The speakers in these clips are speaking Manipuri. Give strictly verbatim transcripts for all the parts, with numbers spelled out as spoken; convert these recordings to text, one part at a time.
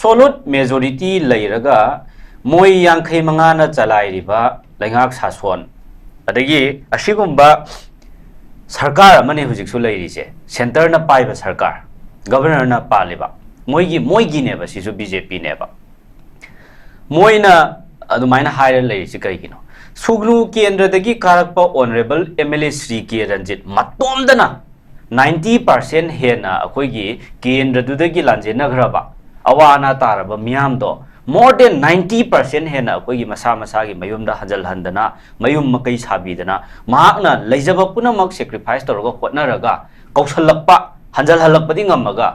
absolute majority ꯂꯩꯔꯒ ꯃꯣꯏ ꯌꯥꯡꯈꯩ ꯃꯉꯥꯅ ꯆꯂꯥꯏꯔꯤꯕ ꯂꯩꯉꯥꯛ ꯁꯥꯁꯣꯟ, ꯑꯗꯒꯤ ꯑꯁꯤꯒꯨꯝꯕ ꯁꯔꯀꯥꯔ ꯑꯃꯅꯤ ꯍꯧꯖꯤꯛꯁꯨ ꯂꯩꯔꯤꯁꯦ, centreꯅ ꯄꯥꯏꯕ ꯁꯔꯀꯥꯔ, governorꯅ ꯄꯥꯜꯂꯤꯕ, ꯃꯣꯏꯒꯤ, ꯃꯣꯏꯒꯤꯅꯦꯕ ꯁꯤꯁꯨ, BJPꯅꯦꯕ꯫ ꯃꯣꯏꯅ ꯑꯗꯨꯃꯥꯏꯅ ꯍꯥꯏꯔ ꯂꯩꯔꯤꯁꯤ ꯀꯔꯤꯒꯤꯅꯣ? ꯁꯨꯒꯅꯨ ꯀꯦꯟꯗ꯭ꯔꯗꯒꯤ ꯀꯥꯔꯛꯄ honourable MLA ꯁ꯭ꯔꯤ ꯀꯦ ꯔꯟꯖꯤꯠ ꯃꯇꯣꯝꯗꯅ ninety percent ꯍꯦꯟꯅ ꯑꯩꯈꯣꯏꯒꯤ ꯀꯦꯟꯗ꯭ꯔꯗꯨꯗꯒꯤ ꯂꯥꯟꯖꯦꯟꯅꯈ꯭ꯔꯕ, ꯑꯋꯥ ꯑꯅꯥ ꯇꯥꯔꯕ ꯃꯤꯌꯥꯝꯗꯣ, more than ninety percent ꯍꯦꯟꯅ ꯑꯩꯈꯣꯏꯒꯤ ꯃꯁꯥ ꯃꯁꯥꯒꯤ ꯃꯌꯨꯝꯗ ꯍꯟꯖꯜꯍꯟꯗꯅ, ꯃꯌꯨꯝ ꯃꯀꯩ ꯁꯥꯕꯤꯗꯅ, ꯃꯍꯥꯛꯅ ꯂꯩꯖꯕ ꯄꯨꯝꯅꯃꯛ sacrifice ꯇꯧꯔꯒ ꯍꯣꯠꯅꯔꯒ ꯀꯧꯁꯜꯂꯛꯄ, ꯍꯟꯖꯜꯍꯜꯂꯛꯄꯗꯤ ꯉꯝꯃꯒ,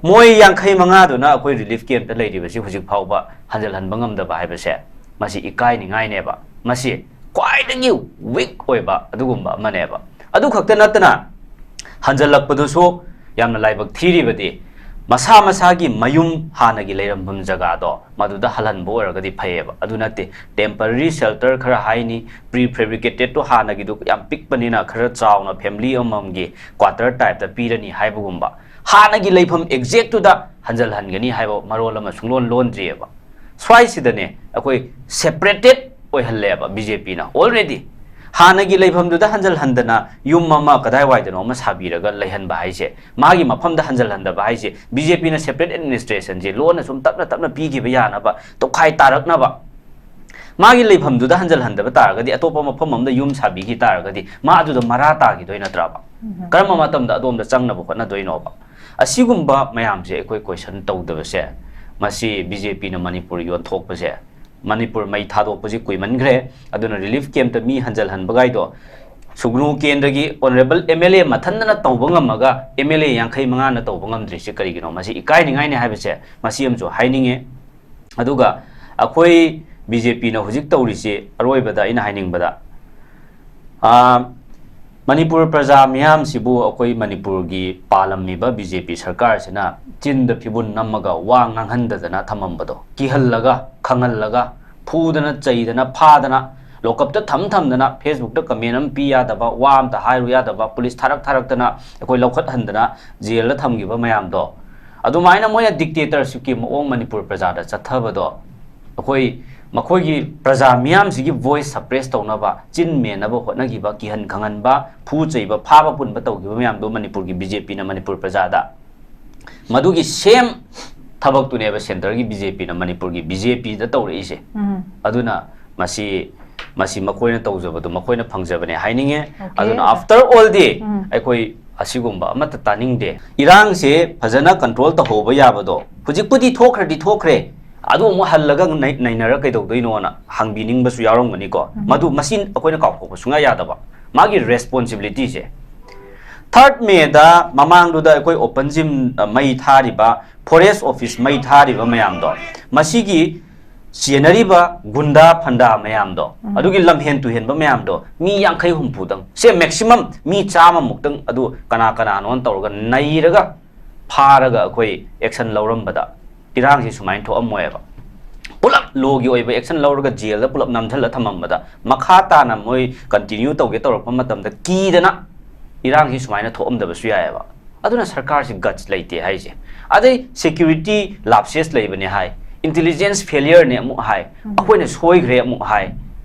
ꯃꯣꯏ ꯌꯥꯡꯈꯩ ꯃꯉꯥꯗꯨꯅ ꯑꯩꯈꯣꯏ relief campꯇ ꯂꯩꯔꯤꯕꯁꯤ ꯍꯧꯖꯤꯛ ꯐꯥꯎꯕ ꯍꯟꯖꯜꯍꯟꯕ ꯉꯝꯗꯕ ꯍꯥꯏꯕꯁꯦ, ꯃꯁꯤ ꯏꯀꯥꯏꯅꯤꯡꯉꯥꯏꯅꯦꯕ꯫ ꯃꯁꯤ ꯈ꯭ꯋꯥꯏꯗꯒꯤ weak ꯑꯣꯏꯕ ꯑꯗꯨꯒꯨꯝꯕ ꯑꯃꯅꯦꯕ꯫ ꯑꯗꯨ ꯈꯛꯇ ꯅꯠꯇꯅ, ꯍꯟꯖꯜꯂꯛꯄꯗꯨꯁꯨ ꯌꯥꯝꯅ ꯂꯥꯏꯕꯛ ꯊꯤꯔꯤꯕꯗꯤ, ꯃꯁꯥ ꯃꯁꯥꯒꯤ ꯃꯌꯨꯝ, ꯍꯥꯟꯅꯒꯤ ꯂꯩꯔꯝꯐꯝ ꯖꯒꯥꯗꯣ, ꯃꯗꯨꯗ ꯍꯜꯍꯟꯕ ꯑꯣꯏꯔꯒꯗꯤ ꯐꯩꯌꯦꯕ꯫ ꯑꯗꯨ ꯅꯠꯇꯦ, temporary shelter ꯈꯔ ꯍꯥꯏꯅꯤ, prefabricatedꯇꯣ ꯍꯥꯟꯅꯒꯤꯗꯨ ꯌꯥꯝ ꯄꯤꯛꯄꯅꯤꯅ ꯈꯔ ꯆꯥꯎꯅ family ꯑꯃꯃꯝꯒꯤ quarter typeꯇ ꯄꯤꯔꯅꯤ ꯍꯥꯏꯕꯒꯨꯝꯕ, ꯍꯥꯟꯅꯒꯤ ꯂꯩꯐꯝ exactꯇꯨꯗ ꯍꯟꯖꯜꯍꯟꯒꯅꯤ ꯍꯥꯏꯕ ꯃꯔꯣꯜ ꯑꯃ ꯁꯨꯡꯂꯣꯟ ꯂꯣꯟꯗ꯭ꯔꯤꯑꯕ꯫ ꯁ꯭ꯋꯥꯏꯁꯤꯗꯅꯦ ꯑꯩꯈꯣꯏ separated ꯑꯣꯏꯍꯜꯂꯦꯕ BJPꯅ already꯫ ꯍꯥꯟꯅꯒꯤ ꯂꯩꯐꯝꯗꯨꯗ ꯍꯟꯖꯜꯍꯟꯗꯅ ꯌꯨꯝ ꯑꯃ ꯀꯗꯥꯏꯋꯥꯏꯗꯅꯣ ꯑꯃ ꯁꯥꯕꯤꯔꯒ ꯂꯩꯍꯟꯕ ꯍꯥꯏꯁꯦ, ꯃꯥꯒꯤ ꯃꯐꯝꯗ ꯍꯟꯖꯜꯍꯟꯗꯕ ꯍꯥꯏꯁꯦ, BJPꯅ separate administrationꯁꯦ ꯂꯣꯟꯅ ꯁꯨꯝ ꯇꯞꯅ ꯇꯞꯅ ꯄꯤꯈꯤꯕ ꯌꯥꯅꯕ, ꯇꯣꯈꯥꯏ ꯇꯥꯔꯛꯅꯕ꯫ ꯃꯥꯒꯤ ꯂꯩꯐꯝꯗꯨꯗ ꯍꯟꯖꯜꯍꯟꯗꯕ ꯇꯥꯔꯒꯗꯤ, ꯑꯇꯣꯞꯄ ꯃꯐꯝ ꯑꯃꯗ ꯌꯨꯝ ꯁꯥꯕꯤꯈꯤ ꯇꯥꯔꯒꯗꯤ, ꯃꯥ ꯑꯗꯨꯗ ꯃꯔꯥ ꯇꯥꯈꯤꯗꯣꯏ ꯅꯠꯇ꯭ꯔꯕ? ꯎꯝ꯫ ꯀꯔꯝꯕ ꯃꯇꯝꯗ ꯑꯗꯣꯝꯗ ꯆꯪꯅꯕ ꯍꯣꯠꯅꯗꯣꯏꯅꯣꯕ? ꯑꯁꯤꯒꯨꯝꯕ ꯃꯌꯥꯝꯁꯦ ꯑꯩꯈꯣꯏ question ꯇꯧꯗꯕꯁꯦ, ꯃꯁꯤ BJPꯅ ꯃꯅꯤꯄꯨꯔ ꯌꯣꯟꯊꯣꯛꯄꯁꯦ, ꯃꯅꯤꯄꯨꯔ ꯃꯩ ꯊꯥꯗꯣꯛꯄꯁꯤ ꯀꯨꯏꯃꯟꯈ꯭ꯔꯦ꯫ ꯑꯗꯨꯅ relief campꯇ ꯃꯤ ꯍꯟꯖꯜꯍꯟꯕꯒꯥꯏꯗꯣ, ꯁꯨꯒꯅꯨ ꯀꯦꯟꯗ꯭ꯔꯒꯤ honourable MLA ꯃꯊꯟꯇꯅ ꯇꯧꯕ ꯉꯝꯃꯒ MLA ꯌꯥꯡꯈꯩ ꯃꯉꯥꯅ ꯇꯧꯕ ꯉꯝꯗ꯭ꯔꯤꯁꯤ ꯀꯔꯤꯒꯤꯅꯣ? ꯃꯁꯤ ꯏꯀꯥꯏꯅꯤꯡꯉꯥꯏꯅꯤ ꯍꯥꯏꯕꯁꯦ ꯃꯁꯤ ꯑꯃꯁꯨ ꯍꯥꯏꯅꯤꯡꯉꯦ꯫ ꯑꯗꯨꯒ ꯑꯩꯈꯣꯏ BJPꯅ ꯍꯧꯖꯤꯛ ꯇꯧꯔꯤꯁꯤ, ꯑꯔꯣꯏꯕꯗ ꯑꯩꯅ ꯍꯥꯏꯅꯤꯡꯕꯗ, ꯑꯥ, ꯃꯅꯤꯄꯨꯔ ꯄ꯭ꯔꯖꯥ ꯃꯤꯌꯥꯝꯁꯤꯕꯨ ꯑꯩꯈꯣꯏ ꯃꯅꯤꯄꯨꯔꯒꯤ ꯄꯥꯜꯂꯝꯃꯤꯕ BJP ꯁꯔꯀꯥꯔꯁꯤꯅ ꯆꯤꯟꯗ ꯐꯤꯕꯨꯟ ꯅꯝꯃꯒ ꯋꯥ ꯉꯥꯡꯍꯟꯗꯗꯅ ꯊꯝꯃꯝꯕꯗꯣ, ꯀꯤꯍꯜꯂꯒ, ꯈꯪꯍꯜꯂꯒ, ꯐꯨꯗꯅ, ꯆꯩꯗꯅ, ꯐꯥꯗꯅ, ꯂꯣꯀꯞꯇ ꯊꯝ ꯊꯝꯗꯅ, Facebookꯇ comment ꯑꯃ ꯄꯤ ꯌꯥꯗꯕ, ꯋꯥ ꯑꯝꯇ ꯍꯥꯏꯔꯨ ꯌꯥꯗꯕ, ꯄꯨꯂꯤꯁ ꯊꯥꯔꯛ ꯊꯥꯔꯛꯇꯅ ꯑꯩꯈꯣꯏ ꯂꯧꯈꯠꯍꯟꯗꯅ ꯖꯦꯜꯗ ꯊꯝꯈꯤꯕ ꯃꯌꯥꯝꯗꯣ, ꯑꯗꯨꯃꯥꯏꯅ ꯃꯣꯏꯅ dictatorshipꯀꯤ ꯃꯑꯣꯡ ꯃꯅꯤꯄꯨꯔ ꯄ꯭ꯔꯖꯥꯗ ꯆꯠꯊꯕꯗꯣ, ꯑꯩꯈꯣꯏ ꯃꯈꯣꯏꯒꯤ ꯄ꯭ꯔꯖꯥ ꯃꯤꯌꯥꯝꯁꯤꯒꯤ voice suppress ꯇꯧꯅꯕ, ꯆꯤꯟ ꯃꯦꯟꯅꯕ ꯍꯣꯠꯅꯈꯤꯕ, ꯀꯤꯍꯟ ꯈꯪꯍꯟꯕ, ꯐꯨ ꯆꯩꯕ, ꯐꯥꯕ ꯄꯨꯟꯕ ꯇꯧꯈꯤꯕ ꯃꯌꯥꯝꯗꯣ ꯃꯅꯤꯄꯨꯔꯒꯤ BJPꯅ ꯃꯅꯤꯄꯨꯔ ꯄ꯭ꯔꯖꯥꯗ, ꯃꯗꯨꯒꯤ same ꯊꯕꯛꯇꯨꯅꯦꯕ centreꯒꯤ BJPꯅ ꯃꯅꯤꯄꯨꯔꯒꯤ BJPꯗ ꯇꯧꯔꯛꯏꯁꯦ꯫ ꯎꯝ꯫ ꯑꯗꯨꯅ ꯃꯁꯤ, ꯃꯁꯤ ꯃꯈꯣꯏꯅ ꯇꯧꯖꯕꯗꯣ ꯃꯈꯣꯏꯅ ꯐꯪꯖꯕꯅꯦ ꯍꯥꯏꯅꯤꯡꯉꯦ꯫ Okay, ꯑꯗꯨꯅ okay. After allꯗꯤ ꯎꯝ꯫ ꯑꯩꯈꯣꯏ ꯑꯁꯤꯒꯨꯝꯕ ꯑꯃꯠꯇ ꯇꯥꯅꯤꯡꯗꯦ꯫ ꯏꯔꯥꯡꯁꯦ ꯐꯖꯅ control ꯇꯧꯍꯧꯕ ꯌꯥꯕꯗꯣ ꯍꯧꯖꯤꯛꯄꯨꯗꯤ ꯊꯣꯛꯈ꯭ꯔꯗꯤ ꯊꯣꯛꯈ꯭ꯔꯦ, ꯑꯗꯨ ꯑꯃꯨꯛ ꯍꯜꯂꯒ ꯅꯩ-, ꯅꯩꯅꯔ ꯀꯩꯗꯧꯗꯣꯏꯅꯣꯅ ꯍꯪꯕꯤꯅꯤꯡꯕꯁꯨ ꯌꯥꯎꯔꯝꯒꯅꯤꯀꯣ꯫ ꯎꯝ꯫ ꯃꯗꯨ, ꯃꯁꯤ ꯑꯩꯈꯣꯏꯅ ꯀꯥꯎꯊꯣꯛꯄ ꯁꯨꯡꯌꯥ ꯌꯥꯗꯕ ꯃꯥꯒꯤ responsibilityꯁꯦ꯫ Third Mayꯗ ꯃꯃꯥꯡꯗꯨꯗ ꯑꯩꯈꯣꯏ open gym, ꯑ, ꯃꯩ ꯊꯥꯔꯤꯕ, forest office ꯃꯩ ꯊꯥꯔꯤꯕ ꯃꯌꯥꯝꯗꯣ, ꯃꯁꯤꯒꯤ ꯆꯦꯟꯅꯔꯤꯕ ꯒꯨꯟꯗꯥ ꯐꯟꯗꯥ ꯃꯌꯥꯝꯗꯣ, ꯎꯝ꯫ ꯑꯗꯨꯒꯤ ꯂꯝꯍꯦꯟ ꯇꯨꯍꯦꯟꯕ ꯃꯌꯥꯝꯗꯣ, ꯃꯤ ꯌꯥꯡꯈꯩ ꯍꯨꯝꯐꯨꯗꯪ, ꯁꯦ maximum ꯃꯤ ꯆꯥꯝꯃꯃꯨꯛꯇꯪ, ꯑꯗꯨ ꯀꯅꯥ ꯀꯅꯥꯅꯣꯅ ꯇꯧꯔꯒ ꯅꯩꯔꯒ ꯐꯥꯔꯒ ꯑꯩꯈꯣꯏ action ꯂꯧꯔꯝꯕꯗ ꯏꯔꯥꯡꯁꯤ ꯁꯨꯃꯥꯏꯅ ꯊꯣꯛꯑꯝꯃꯣꯏꯕ꯫ ꯄꯨꯂꯞ lawꯒꯤ ꯑꯣꯏꯕ action ꯂꯧꯔꯒ jailꯗ ꯄꯨꯂꯞ ꯅꯝꯁꯤꯜꯂ ꯊꯝꯃꯝꯕꯗ, ꯃꯈꯥ ꯇꯥꯅ ꯃꯣꯏ continue ꯇꯧꯒꯦ ꯇꯧꯔꯛꯄ ꯃꯇꯝꯗ ꯀꯤꯗꯅ ꯏꯔꯥꯡꯁꯤ ꯁꯨꯃꯥꯏꯅ ꯊꯣꯛꯑꯝꯗꯕꯁꯨ ꯌꯥꯏꯑꯕ꯫ ꯑꯗꯨꯅ ꯁꯔꯀꯥꯔꯁꯤ guts ꯂꯩꯇꯦ ꯍꯥꯏꯁꯦ꯫ ꯑꯗꯩ security lapses ꯂꯩꯕꯅꯦ ꯍꯥꯏ, intelligence failureꯅꯦ ꯑꯃꯨꯛ ꯍꯥꯏ, ꯎꯝ꯫ ꯑꯩꯈꯣꯏꯅ ꯁꯣꯏꯈ꯭ꯔꯦ ꯑꯃꯨꯛ ꯍꯥꯏ,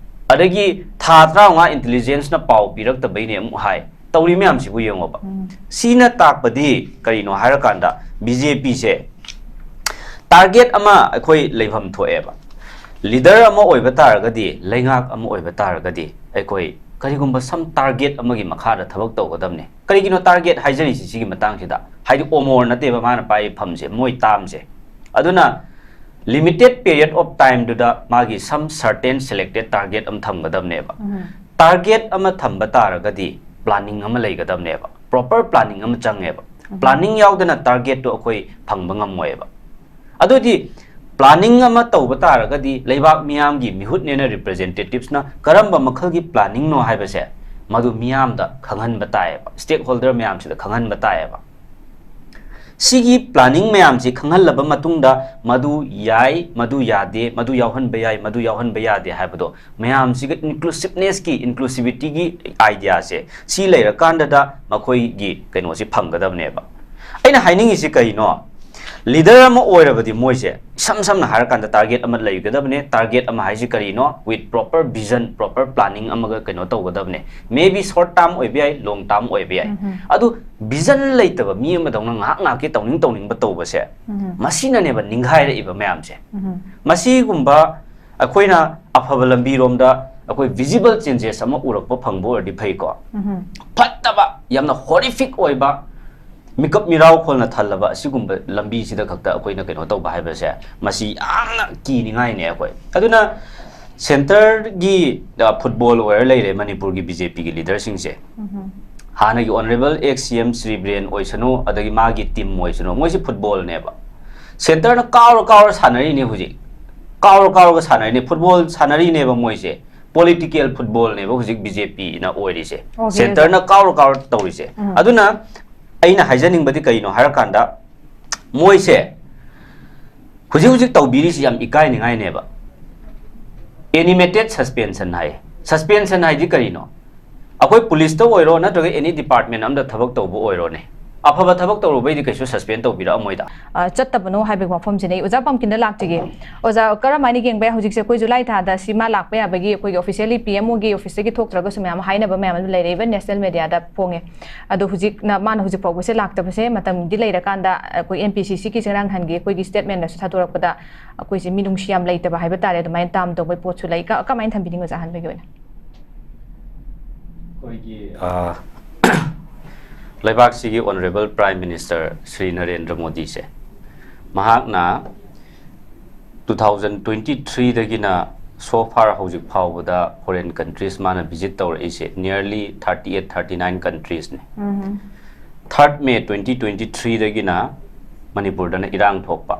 ꯑꯗꯒꯤ ꯊꯥ ꯇꯔꯥꯃꯉꯥ intelligenceꯅ ꯄꯥꯎ ꯄꯤꯔꯛꯇꯕꯩꯅꯦ ꯑꯃꯨꯛ ꯍꯥꯏ꯫ ꯇꯧꯔꯤ ꯃꯌꯥꯝꯁꯤꯕꯨ ꯌꯦꯡꯉꯣꯕ꯫ ꯎꯝ꯫ ꯁꯤꯅ ꯇꯥꯛꯄꯗꯤ ꯀꯔꯤꯅꯣ ꯍꯥꯏꯔꯀꯥꯟꯗ, BJPꯁꯦ target ꯑꯃ ꯑꯩꯈꯣꯏ ꯂꯩꯐꯝ ꯊꯣꯛꯑꯦꯕ꯫ Leader ꯑꯃ ꯑꯣꯏꯕ ꯇꯥꯔꯒꯗꯤ, ꯂꯩꯉꯥꯛ ꯑꯃ ꯑꯣꯏꯕ ꯇꯥꯔꯒꯗꯤ, ꯑꯩꯈꯣꯏ ꯀꯔꯤꯒꯨꯝꯕ some target ꯑꯃꯒꯤ ꯃꯈꯥꯗ ꯊꯕꯛ ꯇꯧꯒꯗꯕꯅꯤ꯫ ꯀꯔꯤꯒꯤꯅꯣ target ꯍꯥꯏꯖꯔꯤꯁꯤ ꯁꯤꯒꯤ ꯃꯇꯥꯡꯁꯤꯗ? ꯍꯥꯏꯗꯤ ꯑꯣꯃꯣꯔ ꯅꯠꯇꯦꯕ ꯃꯥꯅ ꯄꯥꯏꯔꯤ ꯐꯝꯁꯦ, ꯃꯣꯏ ꯇꯥꯝꯁꯦ꯫ ꯑꯗꯨꯅ limited period of timeꯗꯨꯗ ꯃꯥꯒꯤ some certain selected target ꯑꯃ ꯊꯝꯒꯗꯕꯅꯦꯕ꯫ ꯎꯝ꯫ Target ꯑꯃ ꯊꯝꯕ ꯇꯥꯔꯒꯗꯤ planning ꯑꯃ ꯂꯩꯒꯗꯕꯅꯦꯕ, proper planning ꯑꯃ ꯆꯪꯉꯦꯕ꯫ ꯎꯝ꯫ Planning ꯌꯥꯎꯗꯅ targetꯇꯣ ꯑꯩꯈꯣꯏ ꯐꯪꯕ ꯉꯝꯃꯣꯏꯕ꯫ ꯑꯗꯨꯗꯤ planning ꯑꯃ ꯇꯧꯕ ꯇꯥꯔꯒꯗꯤ ꯂꯩꯕꯥꯛ ꯃꯤꯌꯥꯝꯒꯤ ꯃꯤꯍꯨꯠꯅꯦꯅ representativesꯅ ꯀꯔꯝꯕ ꯃꯈꯜꯒꯤ planningꯅꯣ ꯍꯥꯏꯕꯁꯦ ꯃꯗꯨ ꯃꯤꯌꯥꯝꯗ ꯈꯪꯍꯟꯕ ꯇꯥꯏꯌꯦꯕ, stakeholder ꯃꯌꯥꯝꯁꯤꯗ ꯈꯪꯍꯟꯕ ꯇꯥꯏꯌꯦꯕ꯫ ꯁꯤꯒꯤ planning ꯃꯌꯥꯝꯁꯤ ꯈꯪꯍꯜꯂꯕ ꯃꯇꯨꯡꯗ ꯃꯗꯨ ꯌꯥꯏ, ꯃꯗꯨ ꯌꯥꯗꯦ, ꯃꯗꯨ ꯌꯥꯎꯍꯟꯕ ꯌꯥꯏ, ꯃꯗꯨ ꯌꯥꯎꯍꯟꯕ ꯌꯥꯗꯦ ꯍꯥꯏꯕꯗꯣ ꯃꯌꯥꯝꯁꯤꯒ inclusivenessꯀꯤ, inclusivityꯒꯤ ideaꯁꯦ ꯁꯤ ꯂꯩꯔꯀꯥꯟꯗꯗ ꯃꯈꯣꯏꯒꯤ ꯀꯩꯅꯣꯁꯤ ꯐꯪꯒꯗꯕꯅꯦꯕ꯫ ꯑꯩꯅ ꯍꯥꯏꯅꯤꯡꯉꯤꯁꯤ ꯀꯩꯅꯣ? ꯂꯤꯗꯔ ꯑꯃ ꯑꯣꯏꯔꯕꯗꯤ ꯃꯣꯏꯁꯦ ꯏꯁꯝ ꯁꯝꯅ ꯍꯥꯏꯔꯀꯥꯟꯗ ꯇꯥꯔꯒꯦꯠ ꯑꯃ ꯂꯩꯒꯗꯕꯅꯦ꯫ ꯇꯥꯔꯒꯦꯠ ꯑꯃ ꯍꯥꯏꯁꯤ ꯀꯔꯤꯅꯣ? With proper vision, proper planning ꯑꯃꯒ ꯀꯩꯅꯣ ꯇꯧꯒꯗꯕꯅꯦ꯫ Maybe short term ꯑꯣꯏꯕ ꯌꯥꯏ, long term ꯑꯣꯏꯕ ꯌꯥꯏ꯫ ꯑꯗꯨ ꯚꯤꯖꯟ ꯂꯩꯇꯕ ꯃꯤ ꯑꯃꯗꯧꯅ ꯉꯥꯏꯍꯥꯛ ꯉꯥꯏꯍꯥꯛꯀꯤ ꯇꯧꯅꯤꯡ ꯇꯧꯅꯤꯡꯕ ꯇꯧꯕꯁꯦ, ꯃꯁꯤꯅꯅꯦꯕ ꯅꯤꯡꯈꯥꯏꯔꯛꯏꯕ ꯃꯌꯥꯝꯁꯦ꯫ ꯃꯁꯤꯒꯨꯝꯕ ꯑꯩꯈꯣꯏꯅ ꯑꯐꯕ ꯂꯝꯕꯤꯔꯣꯝꯗ ꯑꯩꯈꯣꯏ visible changes ꯑꯃ ꯎꯔꯛꯄ ꯐꯪꯕ ꯑꯣꯏꯔꯗꯤ ꯐꯩꯀꯣ꯫ ꯐꯠꯇꯕ, ꯌꯥꯝꯅ horrific ꯑꯣꯏꯕ, ꯃꯤꯀꯞ ꯃꯤꯔꯥꯎ ꯈꯣꯜꯅ ꯊꯜꯂꯕ ꯑꯁꯤꯒꯨꯝꯕ ꯂꯝꯕꯤꯁꯤꯗ ꯈꯛꯇ ꯑꯩꯈꯣꯏꯅ ꯀꯩꯅꯣ ꯇꯧꯕ ꯍꯥꯏꯕꯁꯦ, ꯃꯁꯤ ꯌꯥꯝꯅ ꯀꯤꯅꯤꯡꯉꯥꯏꯅꯦ ꯑꯩꯈꯣꯏ꯫ ꯑꯗꯨꯅ ꯁꯦꯟꯇꯔꯒꯤ, ꯑ, ꯐꯨꯠꯕꯣꯜ ꯑꯣꯏꯔ ꯂꯩꯔꯦ ꯃꯅꯤꯄꯨꯔꯒꯤ ꯕꯤ ꯖꯦ ꯄꯤꯒꯤ ꯂꯤꯗꯔꯁꯤꯡꯁꯦ꯫ ꯍꯥꯟꯅꯒꯤ ꯑꯣꯅꯔꯦꯕꯜ ꯑꯦꯛꯁ ꯁꯤ ꯑꯦꯝ ꯁ꯭ꯔꯤ ꯕꯤꯔꯦꯟ ꯑꯣꯏꯁꯅꯨ, ꯑꯗꯒꯤ ꯃꯥꯒꯤ ꯇꯤꯝ ꯑꯣꯏꯁꯅꯨ, ꯃꯣꯏꯁꯤ ꯐꯨꯠꯕꯣꯜꯅꯦꯕ꯫ ꯁꯦꯟꯇꯔꯅ ꯀꯥꯎꯔ ꯀꯥꯎꯔ ꯁꯥꯟꯅꯔꯤꯅꯦ ꯍꯧꯖꯤꯛ꯫ ꯀꯥꯎꯔ ꯀꯥꯎꯔꯒ ꯁꯥꯟꯅꯔꯤꯅꯦ, ꯐꯨꯠꯕꯣꯜ ꯁꯥꯟꯅꯔꯤꯅꯦꯕ ꯃꯣꯏꯁꯦ꯫ ꯄꯣꯂꯤꯇꯤꯀꯦꯜ ꯐꯨꯠꯕꯣꯜꯅꯦꯕ ꯍꯧꯖꯤꯛ ꯕꯤ ꯖꯦ ꯄꯤꯅ ꯑꯣꯏꯔꯤꯁꯦ꯫ ꯑꯣꯀꯦ, ꯁꯦꯟꯇꯔꯅ ꯀꯥꯎꯔ ꯀꯥꯎꯔ ꯇꯧꯔꯤꯁꯦ꯫ ꯑꯗꯨꯅ ꯑꯩꯅ ꯍꯥꯏꯖꯅꯤꯡꯕꯗꯤ ꯀꯩꯅꯣ ꯍꯥꯏꯔꯀꯥꯟꯗ, ꯃꯣꯏꯁꯦ ꯍꯧꯖꯤꯛ ꯍꯧꯖꯤꯛ ꯇꯧꯕꯤꯔꯤꯁꯤ ꯌꯥꯝ ꯏꯀꯥꯏꯅꯤꯡꯉꯥꯏꯅꯦꯕ꯫ Animated suspension ꯍꯥꯏ꯫ Suspension ꯍꯥꯏꯗꯤ ꯀꯔꯤꯅꯣ? ꯑꯩꯈꯣꯏ ꯄꯨꯂꯤꯁꯇ ꯑꯣꯏꯔꯣ ꯅꯠꯇ꯭ꯔꯒ any department ꯑꯝꯗ ꯊꯕꯛ ꯇꯧꯕ ꯑꯣꯏꯔꯣꯅꯦ, ꯑꯐꯕ ꯊꯕꯛ ꯇꯧꯔꯨꯕꯩꯗꯤ ꯀꯩꯁꯨ suspend ꯇꯧꯕꯤꯔꯛꯑꯝꯃꯣꯏꯗ꯫ ꯑ, ꯆꯠꯇꯕꯅꯣ ꯍꯥꯏꯕꯒꯤ ꯋꯥꯐꯝꯁꯤꯅꯦ꯫ ꯑꯣꯖꯥ ꯄꯝꯀꯤꯟꯗ ꯂꯥꯛꯆꯒꯦ꯫ ꯑꯣꯖꯥ, ꯀꯔꯝꯍꯥꯏꯅ ꯌꯦꯡꯕ ꯌꯥꯏ? ꯍꯧꯖꯤꯛꯁꯦ ꯑꯩꯈꯣꯏ ꯖꯨꯂꯥꯏ ꯊꯥꯗ ꯁꯤ ꯃꯥ ꯂꯥꯛꯄ ꯌꯥꯕꯒꯤ ꯑꯩꯈꯣꯏꯒꯤ officially ꯄꯤ ꯑꯦꯝ ꯑꯣꯒꯤ ꯑꯣꯐꯤꯁꯇꯒꯤ ꯊꯣꯛꯇ꯭ꯔꯒꯁꯨ ꯃꯌꯥꯝ ꯍꯥꯏꯅꯕ ꯃꯌꯥꯝ ꯑꯃ ꯂꯩꯔꯦ, even ꯅꯦꯁꯅꯦꯜ ꯃꯦꯗꯤꯌꯥꯗ ꯐꯣꯡꯉꯦ꯫ ꯑꯗꯣ ꯍꯧꯖꯤꯛꯅ ꯃꯥꯅ ꯍꯧꯖꯤꯛ ꯐꯥꯎꯕꯁꯦ ꯂꯥꯛꯇꯕꯁꯦ ꯃꯇꯝꯗꯤ ꯂꯩꯔꯀꯥꯟꯗ ꯑꯩꯈꯣꯏ ꯑꯦꯟ ꯄꯤ ꯁꯤ ꯁꯤꯒꯤ ꯉꯔꯥꯡ ꯅꯍꯥꯟꯒꯤ ꯑꯩꯈꯣꯏꯒꯤ ꯁ꯭ꯇꯦꯠꯃꯦꯟꯗꯁꯨ ꯊꯥꯗꯣꯔꯛꯄꯗ ꯑꯩꯈꯣꯏꯁꯦ ꯃꯤꯅꯨꯡꯁꯤ ꯌꯥꯝ ꯂꯩꯇꯕ ꯍꯥꯏꯕ ꯇꯥꯔꯦ, ꯑꯗꯨꯃꯥꯏꯅ ꯇꯥꯝ ꯇꯧꯕꯒꯤ ꯄꯣꯠꯁꯨ ꯂꯩ꯫ ꯀ-, ꯀꯃꯥꯏꯅ ꯊꯝꯕꯤꯅꯤꯡꯉꯤ ꯑꯣꯖꯥ ꯑꯍꯥꯟꯕꯒꯤ ꯑꯣꯏꯅ? ꯑꯩꯈꯣꯏꯒꯤ, ꯑ, ꯂꯩꯕꯥꯛꯁꯤꯒꯤ honourable prime minister Shri Narendra ꯃꯣꯗꯤꯁꯦ, ꯃꯍꯥꯛꯅ two thousand twenty three ꯗꯒꯤꯅ so far ꯍꯧꯖꯤꯛ ꯐꯥꯎꯕꯗ foreign countries ꯃꯥꯅ visit ꯇꯧꯔꯛꯏꯁꯦ nearly thirty eight, thirty nine countries ꯅꯦ꯫ Third May twenty twenty three ꯗꯒꯤꯅ ꯃꯅꯤꯄꯨꯔꯗꯅ ꯏꯔꯥꯡ ꯊꯣꯛꯄ꯫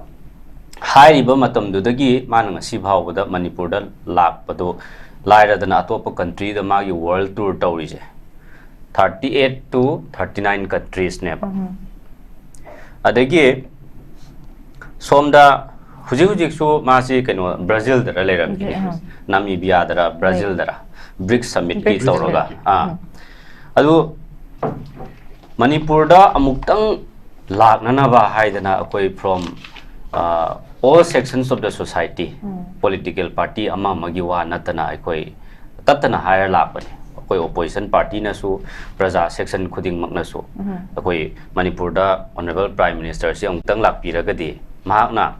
ꯍꯥꯏꯔꯤꯕ ꯃꯇꯝꯗꯨꯗꯒꯤ ꯃꯥꯅ ꯉꯁꯤ ꯐꯥꯎꯕꯗ ꯃꯅꯤꯄꯨꯔꯗ ꯂꯥꯛꯄꯗꯨ ꯂꯥꯏꯔꯗꯅ ꯑꯇꯣꯞꯄ country ꯗ ꯃꯥꯒꯤ world tour ꯇꯧꯔꯤꯁꯦ thirty eight to thirty nine countries ꯅꯦꯕ꯫ ꯑꯗꯒꯤ ꯁꯣꯝꯗ ꯍꯧꯖꯤꯛ ꯍꯧꯖꯤꯛꯁꯨ ꯃꯥꯁꯤ ꯀꯩꯅꯣ ꯕ꯭ꯔꯥꯖꯤꯜꯗꯔ ꯂꯩꯔꯝꯃꯤꯅꯦ, ꯅꯥꯃꯤꯕꯤꯌꯥꯗꯔ ꯕ꯭ꯔꯥꯖꯤꯜꯗꯔ, BRICS summit ꯀꯤ ꯇꯧꯔꯒ꯫ ꯑꯥ, ꯑꯗꯨ ꯃꯅꯤꯄꯨꯔꯗ ꯑꯃꯨꯛꯇꯪ ꯂꯥꯛꯅꯅꯕ ꯍꯥꯏꯗꯅ ꯑꯩꯈꯣꯏ from all sections of the society, political party ꯑꯃ ꯑꯃꯒꯤ ꯋꯥ ꯅꯠꯇꯅ ꯑꯩꯈꯣꯏ ꯇꯠꯇꯅ ꯍꯥꯏꯔ ꯂꯥꯛꯄꯅꯤ꯫ ꯑꯩꯈꯣꯏ opposition partyꯅꯁꯨ, ꯄ꯭ꯔꯖꯥ section ꯈꯨꯗꯤꯡꯃꯛꯅꯁꯨ ꯑꯩꯈꯣꯏ ꯃꯅꯤꯄꯨꯔꯗ Honourable Prime Ministerꯁꯤ ꯑꯃꯨꯛꯇꯪ ꯂꯥꯛꯄꯤꯔꯒꯗꯤ, ꯃꯍꯥꯛꯅ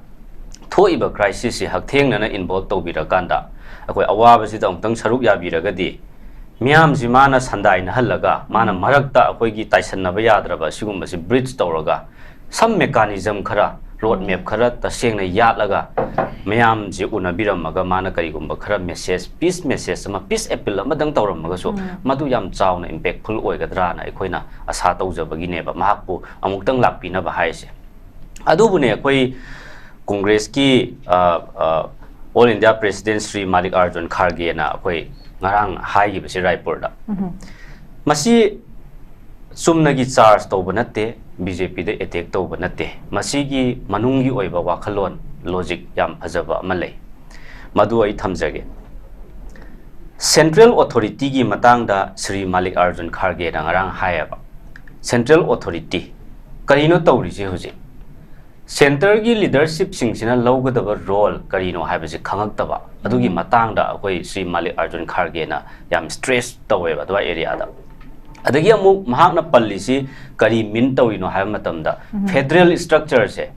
ꯊꯣꯛꯏꯕ crisisꯁꯤ ꯍꯛꯊꯦꯡꯅꯅ involve ꯇꯧꯕꯤꯔꯀꯥꯟꯗ, ꯑꯩꯈꯣꯏ ꯑꯋꯥꯕꯁꯤꯗ ꯑꯃꯨꯛꯇꯪ ꯁꯔꯨꯛ ꯌꯥꯕꯤꯔꯒꯗꯤ, ꯃꯤꯌꯥꯝꯁꯤ ꯃꯥꯅ ꯁꯟꯗꯥꯏꯅꯍꯜꯂꯒ, ꯃꯥꯅ ꯃꯔꯛꯇ ꯑꯩꯈꯣꯏꯒꯤ ꯇꯥꯏꯁꯟꯅꯕ ꯌꯥꯗ꯭ꯔꯕ ꯑꯁꯤꯒꯨꯝꯕꯁꯤ bridge ꯇꯧꯔꯒ, some mechanism ꯈꯔ, road map ꯈꯔ ꯇꯁꯦꯡꯅ ꯌꯥꯠꯂꯒ, ꯃꯌꯥꯝꯁꯤ ꯎꯅꯕꯤꯔꯝꯃꯒ, ꯃꯥꯅ ꯀꯔꯤꯒꯨꯝꯕ ꯈꯔ message, peace message ꯑꯃ, peace appeal ꯑꯃꯗꯪ ꯇꯧꯔꯝꯃꯒꯁꯨ, ꯃꯗꯨ ꯌꯥꯝ ꯆꯥꯎꯅ impactful ꯑꯣꯏꯒꯗ꯭ꯔꯥꯅ ꯑꯩꯈꯣꯏꯅ ꯑꯁꯥ ꯇꯧꯖꯕꯒꯤꯅꯦꯕ ꯃꯍꯥꯛꯄꯨ ꯑꯃꯨꯛꯇꯪ ꯂꯥꯛꯄꯤꯅꯕ ꯍꯥꯏꯔꯤꯁꯦ꯫ ꯑꯗꯨꯕꯨꯅꯦ, ꯑꯩꯈꯣꯏ ꯀꯣꯡꯒ꯭ꯔꯦꯁꯀꯤ, ꯑ, ꯑ, All India President ꯁ꯭ꯔꯤ ꯃꯥꯂꯤꯛ ꯑꯥꯔꯖꯨꯟ ꯈꯥꯔꯒꯦꯅ ꯑꯩꯈꯣꯏ ꯉꯔꯥꯡ ꯍꯥꯏꯈꯤꯕꯁꯦ ꯔꯥꯏꯄꯨꯔꯗ, ꯃꯁꯤ ꯆꯨꯝꯅꯒꯤ charge ꯇꯧꯕ ꯅꯠꯇꯦ, BJPꯗ attack ꯇꯧꯕ ꯅꯠꯇꯦ꯫ ꯃꯁꯤꯒꯤ ꯃꯅꯨꯡꯒꯤ ꯑꯣꯏꯕ ꯋꯥꯈꯜꯂꯣꯟ, logic ꯌꯥꯝ ꯐꯖꯕ ꯑꯃ ꯂꯩ, ꯃꯗꯨ ꯑꯩ ꯊꯝꯖꯒꯦ꯫ Central authorityꯒꯤ ꯃꯇꯥꯡꯗ ꯁ꯭ꯔꯤ ꯃꯥꯂꯤꯛ ꯑꯥꯔꯖꯨꯟ ꯈꯥꯔꯒꯦꯅ ꯉꯔꯥꯡ ꯍꯥꯏꯌꯦꯕ꯫ Central authority ꯀꯔꯤꯅꯣ ꯇꯧꯔꯤꯁꯦ ꯍꯧꯖꯤꯛ? Centreꯒꯤ leadershipꯁꯤꯡꯁꯤꯅ ꯂꯧꯒꯗꯕ role ꯀꯔꯤꯅꯣ ꯍꯥꯏꯕꯁꯤ ꯈꯪꯉꯛꯇꯕ, ꯑꯗꯨꯒꯤ ꯃꯇꯥꯡꯗ ꯑꯩꯈꯣꯏ ꯁ꯭ꯔꯤ ꯃꯥꯂꯤꯛ ꯑꯥꯔꯖꯨꯟ ꯈꯥꯔꯒꯦꯅ ꯌꯥꯝ stress ꯇꯧꯋꯦꯕ ꯑꯗꯨꯋꯥꯏ areaꯗ꯫ ꯑꯗꯒꯤ ꯑꯃꯨꯛ ꯃꯍꯥꯛꯅ ꯄꯜꯂꯤꯁꯤ ꯀꯔꯤ mean ꯇꯧꯔꯤꯅꯣ ꯍꯥꯏꯕ ꯃꯇꯝꯗ, federal structureꯁꯦ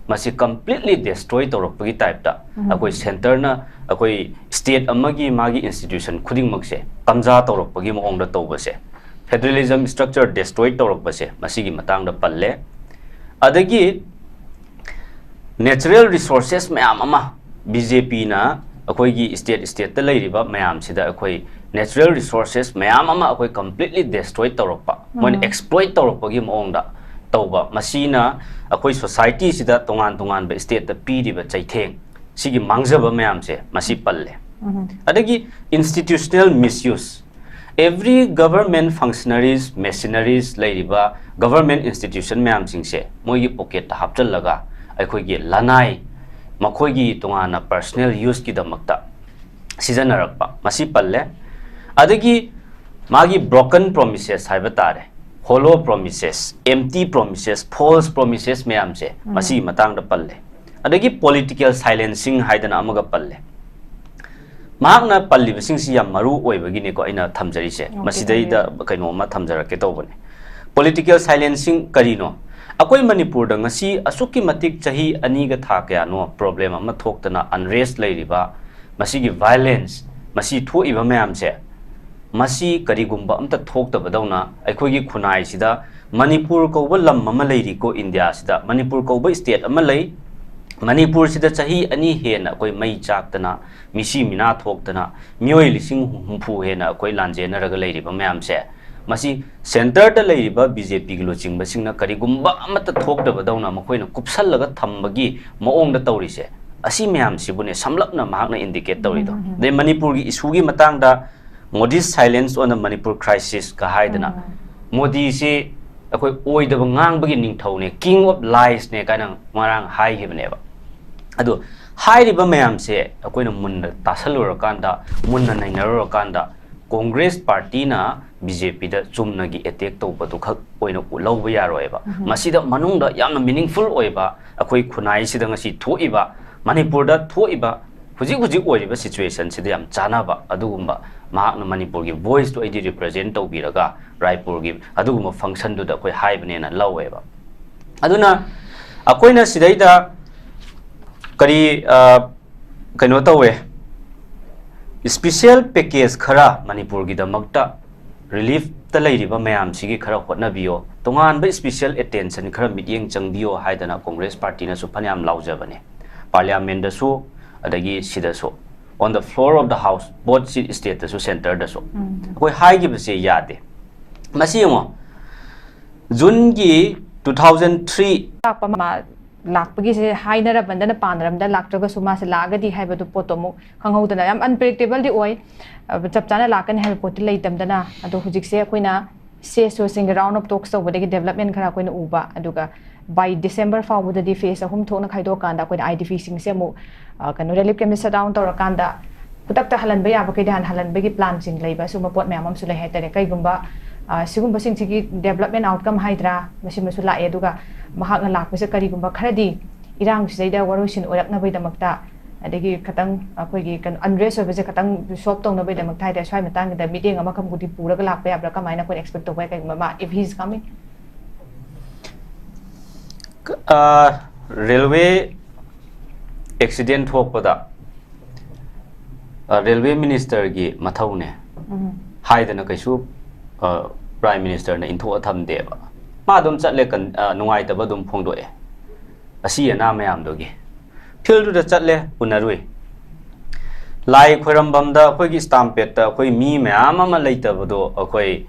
ꯃꯁꯤ completely destroy ꯇꯧꯔꯛꯄꯒꯤ typeꯇ, ꯑꯩꯈꯣꯏ centreꯅ ꯑꯩꯈꯣꯏ state ꯑꯃꯒꯤ ꯃꯥꯒꯤ institution ꯈꯨꯗꯤꯡꯃꯛꯁꯦ ꯀꯝꯖꯥ ꯇꯧꯔꯛꯄꯒꯤ ꯃꯑꯣꯡꯗ ꯇꯧꯕꯁꯦ, federalism structure destroy ꯇꯧꯔꯛꯄꯁꯦ, ꯃꯁꯤꯒꯤ ꯃꯇꯥꯡꯗ ꯄꯜꯂꯦ꯫ ꯑꯗꯒꯤ natural resources ꯃꯌꯥꯝ ꯑꯃ, BJPꯅ ꯑꯩꯈꯣꯏꯒꯤ state stateꯇ ꯂꯩꯔꯤꯕ ꯃꯌꯥꯝꯁꯤꯗ ꯑꯩꯈꯣꯏ natural resources ꯃꯌꯥꯝ ꯑꯃ ꯑꯩꯈꯣꯏ completely destroy ꯇꯧꯔꯛꯄ, ꯃꯣꯏꯅ exploit ꯇꯧꯔꯛꯄꯒꯤ ꯃꯑꯣꯡꯗ ꯇꯧꯕ, ꯃꯁꯤꯅ ꯑꯩꯈꯣꯏ societyꯁꯤꯗ ꯇꯣꯉꯥꯟ ꯇꯣꯉꯥꯟꯕ stateꯇ ꯄꯤꯔꯤꯕ ꯆꯩꯊꯦꯡ, ꯁꯤꯒꯤ ꯃꯥꯡꯖꯕ ꯃꯌꯥꯝꯁꯦ ꯃꯁꯤ ꯄꯜꯂꯦ꯫ ꯑꯗꯒꯤ institutional misuse, every government functionaries, machineries ꯂꯩꯔꯤꯕ government institution ꯃꯌꯥꯝꯁꯤꯡꯁꯦ ꯃꯣꯏꯒꯤ pocketꯇ ꯍꯥꯞꯆꯤꯜꯂꯒ ꯑꯩꯈꯣꯏꯒꯤ ꯂꯅꯥꯏ, ꯃꯈꯣꯏꯒꯤ ꯇꯣꯉꯥꯟꯅ personal useꯀꯤꯗꯃꯛꯇ ꯁꯤꯖꯤꯟꯅꯔꯛꯄ, ꯃꯁꯤ ꯄꯜꯂꯦ꯫ ꯑꯗꯒꯤ ꯃꯥꯒꯤ broken promises ꯍꯥꯏꯕ ꯇꯥꯔꯦ, hollow promises, empty promises, false promises ꯃꯌꯥꯝꯁꯦ ꯃꯁꯤꯒꯤ ꯃꯇꯥꯡꯗ ꯄꯜꯂꯦ꯫ ꯑꯗꯒꯤ political silencing ꯍꯥꯏꯗꯅ ꯑꯃꯒ ꯄꯜꯂꯦ꯫ ꯃꯍꯥꯛꯅ ꯄꯜꯂꯤꯕꯁꯤꯡꯁꯤ ꯌꯥꯝ ꯃꯔꯨ ꯑꯣꯏꯕꯒꯤꯅꯤꯀꯣ ꯑꯩꯅ ꯊꯝꯖꯔꯤꯁꯦ꯫ Okay, ꯃꯁꯤꯗꯩꯗ ꯊꯝꯕꯤꯌꯨ꯫ ꯀꯩꯅꯣꯝꯃ ꯊꯝꯖꯔꯛꯀꯦ ꯇꯧꯕꯅꯦ꯫ Political silencing ꯀꯔꯤꯅꯣ? ꯑꯩꯈꯣꯏ ꯃꯅꯤꯄꯨꯔꯗ ꯉꯁꯤ ꯑꯁꯨꯛꯀꯤ ꯃꯇꯤꯛ ꯆꯍꯤ ꯑꯅꯤꯒ ꯊꯥ ꯀꯌꯥꯅꯣ problem ꯑꯃ ꯊꯣꯛꯇꯅ unrest ꯂꯩꯔꯤꯕ, ꯃꯁꯤꯒꯤ violence, ꯃꯁꯤ ꯊꯣꯛꯏꯕ ꯃꯌꯥꯝꯁꯦ, ꯃꯁꯤ ꯀꯔꯤꯒꯨꯝꯕ ꯑꯝꯇ ꯊꯣꯛꯇꯕꯗꯧꯅ ꯑꯩꯈꯣꯏꯒꯤ ꯈꯨꯟꯅꯥꯏꯁꯤꯗ ꯃꯅꯤꯄꯨꯔ ꯀꯧꯕ ꯂꯝ ꯑꯃ ꯂꯩꯔꯤꯀꯣ ꯏꯟꯗꯤꯌꯥꯁꯤꯗ, ꯃꯅꯤꯄꯨꯔ ꯀꯧꯕ state ꯑꯃ ꯂꯩ, ꯃꯅꯤꯄꯨꯔꯁꯤꯗ ꯆꯍꯤ ꯑꯅꯤ ꯍꯦꯟꯅ ꯑꯩꯈꯣꯏ ꯃꯩ ꯆꯥꯛꯇꯅ, ꯃꯤꯁꯤ ꯃꯤꯅꯥ ꯊꯣꯛꯇꯅ, ꯃꯤꯑꯣꯏ ꯂꯤꯁꯤꯡ ꯍꯨꯝꯐꯨ ꯍꯦꯟꯅ ꯑꯩꯈꯣꯏ ꯂꯥꯟꯖꯦꯟꯅꯔꯒ ꯂꯩꯔꯤꯕ ꯃꯌꯥꯝꯁꯦ, ꯃꯁꯤ centreꯗ ꯂꯩꯔꯤꯕ BJPꯒꯤ ꯂꯨꯆꯤꯡꯕꯁꯤꯡꯅ ꯀꯔꯤꯒꯨꯝꯕ ꯑꯃꯠꯇ ꯊꯣꯛꯇꯕꯗꯧꯅ ꯃꯈꯣꯏꯅ ꯀꯨꯞꯁꯜꯂꯒ ꯊꯝꯕꯒꯤ ꯃꯑꯣꯡꯗ ꯇꯧꯔꯤꯁꯦ, ꯑꯁꯤ ꯃꯌꯥꯝꯁꯤꯕꯨꯅꯦ ꯁꯝꯂꯞꯅ ꯃꯍꯥꯛꯅ indicate ꯇꯧꯔꯤꯗꯣ꯫ ꯎꯝ, ꯎꯝ, ꯎꯝ꯫ ꯑꯗꯩ ꯃꯅꯤꯄꯨꯔꯒꯤ issueꯒꯤ ꯃꯇꯥꯡꯗ Modi's silence on the Manipur crisisꯀ ꯍꯥꯏꯗꯅ, ꯎꯝ꯫ ꯃꯣꯗꯤꯁꯤ ꯑꯩꯈꯣꯏ ꯑꯣꯏꯗꯕ ꯉꯥꯡꯕꯒꯤ ꯅꯤꯡꯊꯧꯅꯦ, king of liesꯅꯦ ꯀꯥꯏꯅ ꯉꯔꯥꯡ ꯍꯥꯏꯈꯤꯕꯅꯦꯕ꯫ ꯑꯗꯣ ꯍꯥꯏꯔꯤꯕ ꯃꯌꯥꯝꯁꯦ ꯑꯩꯈꯣꯏꯅ ꯃꯨꯟꯅ ꯇꯥꯁꯜꯂꯨꯔꯀꯥꯟꯗ, ꯃꯨꯟꯅ ꯅꯩꯅꯔꯨꯔꯀꯥꯟꯗ, Congress partyꯅ BJPꯗ ꯆꯨꯝꯅꯒꯤ attack ꯇꯧꯕꯗꯨ ꯈꯛ ꯑꯣꯏꯅ ꯎ-, ꯂꯧꯕ ꯌꯥꯔꯣꯏꯕ꯫ ꯎꯝ꯫ ꯃꯁꯤꯗ ꯃꯅꯨꯡꯗ ꯌꯥꯝꯅ meaningful ꯑꯣꯏꯕ, ꯑꯩꯈꯣꯏ ꯈꯨꯟꯅꯥꯏꯁꯤꯗ ꯉꯁꯤ ꯊꯣꯛꯏꯕ, ꯃꯅꯤꯄꯨꯔꯗ ꯊꯣꯛꯏꯕ, ꯍꯧꯖꯤꯛ ꯍꯧꯖꯤꯛ ꯑꯣꯏꯔꯤꯕ situationꯁꯤꯗ ꯌꯥꯝ ꯆꯥꯟꯅꯕ ꯑꯗꯨꯒꯨꯝꯕ, ꯃꯍꯥꯛꯅ ꯃꯅꯤꯄꯨꯔꯒꯤ voiceꯇꯨ ꯑꯩꯗꯤ represent ꯇꯧꯕꯤꯔꯒ ꯔꯥꯏꯄꯨꯔꯒꯤ ꯑꯗꯨꯒꯨꯝꯕ functionꯗꯨꯗ ꯑꯩꯈꯣꯏ ꯍꯥꯏꯕꯅꯦꯅ ꯂꯧꯋꯦꯕ꯫ ꯑꯗꯨꯅ ꯑꯩꯈꯣꯏꯅ ꯁꯤꯗꯩꯗ ꯀꯔꯤ, ꯑ, ꯀꯩꯅꯣ ꯇꯧꯋꯦ, special package ꯈꯔ ꯃꯅꯤꯄꯨꯔꯒꯤꯗꯃꯛꯇ reliefꯇ ꯂꯩꯔꯤꯕ ꯃꯌꯥꯝꯁꯤꯒꯤ ꯈꯔ ꯍꯣꯠꯅꯕꯤꯌꯣ, ꯇꯣꯉꯥꯟꯕ special attention ꯈꯔ ꯃꯤꯠꯌꯦꯡ ꯆꯪꯕꯤꯌꯣ ꯍꯥꯏꯗꯅ Congress partyꯅꯁꯨ ꯐꯅꯌꯥꯝ ꯂꯥꯎꯖꯕꯅꯦ꯫ Parliamentꯗꯁꯨ, ꯑꯗꯒꯤ ꯁꯤꯗꯁꯨ, on the floor of the house, both stateꯇꯁꯨ, centreꯗꯁꯨ꯫ ꯎꯝ꯫ ꯑꯩꯈꯣꯏ ꯍꯥꯏꯈꯤꯕꯁꯦ ꯌꯥꯗꯦ꯫ ꯃꯁꯤ ꯌꯦꯡꯉꯣ, Juneꯒꯤ two thousand three ꯂꯥꯛꯄ ꯃ-, ꯂꯥꯛꯄꯒꯤꯁꯦ ꯍꯥꯏꯅꯔꯝꯗꯅ ꯄꯥꯅꯔꯝꯗꯅ ꯂꯥꯛꯇ꯭ꯔꯒꯁꯨ ꯃꯥꯁꯦ ꯂꯥꯛꯑꯒꯗꯤ ꯍꯥꯏꯕꯗꯨ ꯄꯣꯠꯇꯣ ꯑꯃꯨꯛ ꯈꯪꯍꯧꯗꯅ ꯌꯥꯝ unpredictableꯗꯤ ꯑꯣꯏ꯫ ꯑ, ꯆꯞ ꯆꯥꯅ ꯂꯥꯛꯀꯅꯤ ꯍꯥꯏꯕ ꯄꯣꯠꯇꯤ ꯂꯩꯇꯝꯗꯅ꯫ ꯑꯗꯣ ꯍꯧꯖꯤꯛꯁꯦ ꯑꯩꯈꯣꯏꯅ CSOꯁꯤꯡꯒ round of talks ꯇꯧꯕꯗꯒꯤ development ꯈꯔ ꯑꯩꯈꯣꯏꯅ ꯎꯕ, ꯑꯗꯨꯒ by December ꯐꯥꯎꯕꯗꯗꯤ phase ꯑꯍꯨꯝ ꯊꯣꯛꯅ ꯈꯥꯏꯗꯣꯛꯑꯀꯥꯟꯗ ꯑꯩꯈꯣꯏꯅ IDPꯁꯤꯡꯁꯦ ꯑꯃꯨꯛ, ꯑ, ꯀꯩꯅꯣ, relief campꯁꯦ shut down ꯇꯧꯔꯀꯥꯟꯗ ꯈꯨꯗꯛꯇ ꯍꯜꯍꯟꯕ ꯌꯥꯕꯈꯩꯗꯤ ꯍꯥꯟꯅ ꯍꯜꯍꯟꯕꯒꯤ planꯁꯤꯡ ꯂꯩꯕ, ꯑꯁꯨꯝꯕ ꯄꯣꯠ ꯃꯌꯥꯝ ꯑꯃꯁꯨ ꯂꯩ ꯍꯥꯏꯇꯥꯔꯦ꯫ ꯀꯩꯒꯨꯝꯕ ꯑ, ꯁꯤꯒꯨꯝꯕꯁꯤꯡꯁꯤꯒꯤ development outcome ꯍꯥꯏꯗ꯭ꯔꯥ, ꯃꯁꯤꯃꯁꯨ ꯂꯥꯛꯑꯦ꯫ ꯑꯗꯨꯒ ꯃꯍꯥꯛꯅ ꯂꯥꯛꯄꯁꯦ ꯀꯔꯤꯒꯨꯝꯕ ꯈꯔꯗꯤ ꯏꯔꯥꯡꯁꯤꯗꯩꯗ ꯋꯥꯔꯣꯏꯁꯤꯟ ꯑꯣꯏꯔꯛꯅꯕꯒꯤꯗꯃꯛꯇ, ꯑꯗꯒꯤ ꯈꯤꯇꯪ ꯑꯩꯈꯣꯏꯒꯤ ꯀꯩꯅꯣ unrest ꯑꯣꯏꯕꯁꯦ ꯈꯤꯇꯪ solve ꯇꯧꯅꯕꯒꯤꯗꯃꯛꯇ ꯍꯥꯏꯇꯥꯔꯦ, ꯁ꯭ꯋꯥꯏ ꯃꯇꯥꯡꯁꯤꯗ ꯃꯤꯠꯌꯦꯡ ꯑꯃꯈꯛꯄꯨꯗꯤ ꯄꯨꯔꯒ ꯂꯥꯛꯄ ꯌꯥꯕ꯭ꯔꯥ? ꯀꯃꯥꯏꯅ ꯑꯩꯈꯣꯏꯅ expect ꯇꯧꯕ ꯌꯥꯏ? ꯀꯩꯒꯨꯝꯕ ꯃꯥ, if he is coming? ꯑ, ꯔꯦꯜꯋꯦ ꯑꯦꯛꯁꯤꯗꯦꯟ ꯊꯣꯛꯄꯗ, ꯑ, ꯔꯦꯜꯋꯦ ꯃꯤꯅꯤꯁꯇꯔꯒꯤ ꯃꯊꯧꯅꯦ ꯍꯥꯏꯗꯅ ꯀꯩꯁꯨ, ꯑ, ꯄ꯭ꯔꯥꯏꯝ ꯃꯤꯅꯤꯁꯇꯔꯅ ꯏꯟꯊꯣꯛꯑ ꯊꯝꯗꯦꯕ꯫ ꯃꯥ ꯑꯗꯨꯝ ꯆꯠꯂꯦ, ꯀꯟ-, ꯑ, ꯅꯨꯡꯉꯥꯏꯇꯕ ꯑꯗꯨꯝ ꯐꯣꯡꯗꯣꯛꯑꯦ꯫ ꯑꯁꯤ ꯑꯅꯥ ꯃꯌꯥꯝꯗꯨꯒꯤ ꯐꯤꯜꯗꯨꯗ ꯆꯠꯂꯦ, ꯎꯅꯔꯨꯏ꯫ ꯂꯥꯏ ꯈꯣꯏꯔꯝꯐꯝꯗ ꯑꯩꯈꯣꯏꯒꯤ ꯁ꯭ꯇꯥꯝꯄꯦꯠꯇ ꯑꯩꯈꯣꯏ ꯃꯤ ꯃꯌꯥꯝ ꯑꯃ ꯂꯩꯇꯕꯗꯣ, ꯑꯩꯈꯣꯏ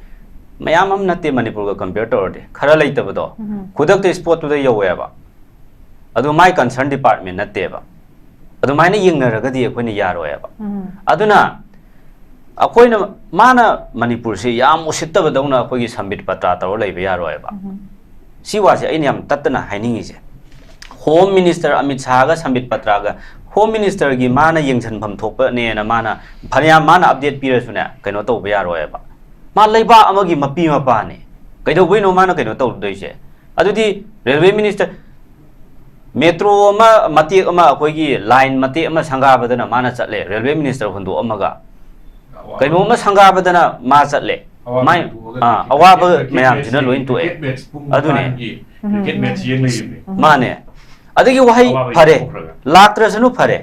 ꯃꯌꯥꯝ ꯑꯃ ꯅꯠꯇꯦ, ꯃꯅꯤꯄꯨꯔꯒ compare ꯇꯧꯔꯗꯤ ꯈꯔ ꯂꯩꯇꯕꯗꯣ, ꯎꯝ꯫ ꯈꯨꯗꯛꯇ ꯏꯁꯄꯣꯠꯇꯨꯗ ꯌꯧꯋꯦꯕ꯫ ꯑꯗꯨ ꯃꯥꯏ concern department ꯅꯠꯇꯦꯕ꯫ ꯑꯗꯨꯃꯥꯏꯅ ꯌꯦꯡꯅꯔꯒꯗꯤ ꯑꯩꯈꯣꯏꯅ ꯌꯥꯔꯣꯏꯕ꯫ ꯎꯝ꯫ ꯑꯗꯨꯅ ꯑꯩꯈꯣꯏꯅ, ꯃꯥꯅ ꯃꯅꯤꯄꯨꯔꯁꯦ ꯌꯥꯝ ꯎꯁꯤꯠꯇꯕꯗꯧꯅ ꯑꯩꯈꯣꯏꯒꯤ ꯁꯝꯕꯤꯠ ꯄꯇ꯭ꯔꯥ ꯇꯧꯔ ꯂꯩꯕ ꯌꯥꯔꯣꯏꯕ꯫ ꯎꯝ꯫ ꯁꯤ ꯋꯥꯁꯦ ꯑꯩꯅ ꯌꯥꯝ ꯇꯠꯇꯅ ꯍꯥꯏꯅꯤꯡꯉꯤꯁꯦ꯫ ꯍꯣꯝ ꯃꯤꯅꯤꯁꯇꯔ ꯑꯃꯤꯠ ꯁꯥꯍꯒ ꯁꯝꯕꯤꯠ ꯄꯇ꯭ꯔꯥꯒ, ꯍꯣꯝ ꯃꯤꯅꯤꯁꯇꯔꯒꯤ ꯃꯥꯅ ꯌꯦꯡꯁꯤꯟꯐꯝ ꯊꯣꯛꯄꯅꯦꯅ ꯃꯥꯅ ꯐꯅꯌꯥꯝ ꯃꯥꯅ update ꯄꯤꯔꯁꯨꯅꯦ, ꯀꯩꯅꯣ ꯇꯧꯕ ꯌꯥꯔꯣꯏꯕ꯫ ꯃꯥ ꯂꯩꯕꯥꯛ ꯑꯃꯒꯤ ꯃꯄꯤ ꯃꯄꯥꯅꯦ꯫ ꯀꯩꯗꯧꯕꯩꯅꯣ ꯃꯥꯅ ꯀꯩꯅꯣ ꯇꯧꯗꯣꯏꯁꯦ? ꯑꯗꯨꯗꯤ ꯔꯦꯜꯋꯦ ꯃꯤꯅꯤꯁꯇꯔ, ꯃꯦꯇ꯭ꯔꯣ ꯑꯃ ꯃꯇꯦꯛ ꯑꯃ, ꯑꯩꯈꯣꯏꯒꯤ ꯂꯥꯏꯟ ꯃꯇꯦꯛ ꯑꯃ ꯁꯪꯒꯥꯕꯗꯅ ꯃꯥꯅ ꯆꯠꯂꯦ, ꯔꯦꯜꯋꯦ ꯃꯤꯅꯤꯁꯇꯔ ꯍꯨꯟꯗꯣꯛꯑꯝꯃꯒ꯫ ꯀꯩꯅꯣꯝꯃ ꯁꯪꯒꯥꯕꯗꯅ ꯃꯥ ꯆꯠꯂꯦ꯫ ꯑꯋꯥꯕ ꯃꯥꯏ, ꯍꯨꯟꯗꯣꯛꯑꯒ ꯑꯥ, cricket ꯑꯋꯥꯕ match ꯃꯌꯥꯝꯁꯤꯅ ꯂꯩꯔꯤꯅꯦ꯫ ꯂꯣꯏ ꯇꯣꯛꯑꯦ꯫ Cricket match ꯄꯨꯡ ꯑꯗꯨꯅꯦ꯫ ꯅꯤꯄꯥꯟꯒꯤ ꯎꯝ꯫ Cricket match ꯌꯦꯡ ꯂꯩꯔꯤꯅꯦ꯫ ꯃꯥꯅꯦ꯫ ꯑꯗꯒꯤ ꯋꯥꯍꯩ ꯑꯋꯥꯕ ꯐꯔꯦ, ꯌꯦꯡꯊꯣꯛꯈ꯭ꯔꯒ꯫ ꯂꯥꯛꯇ꯭ꯔꯁꯅꯨ ꯐꯔꯦ꯫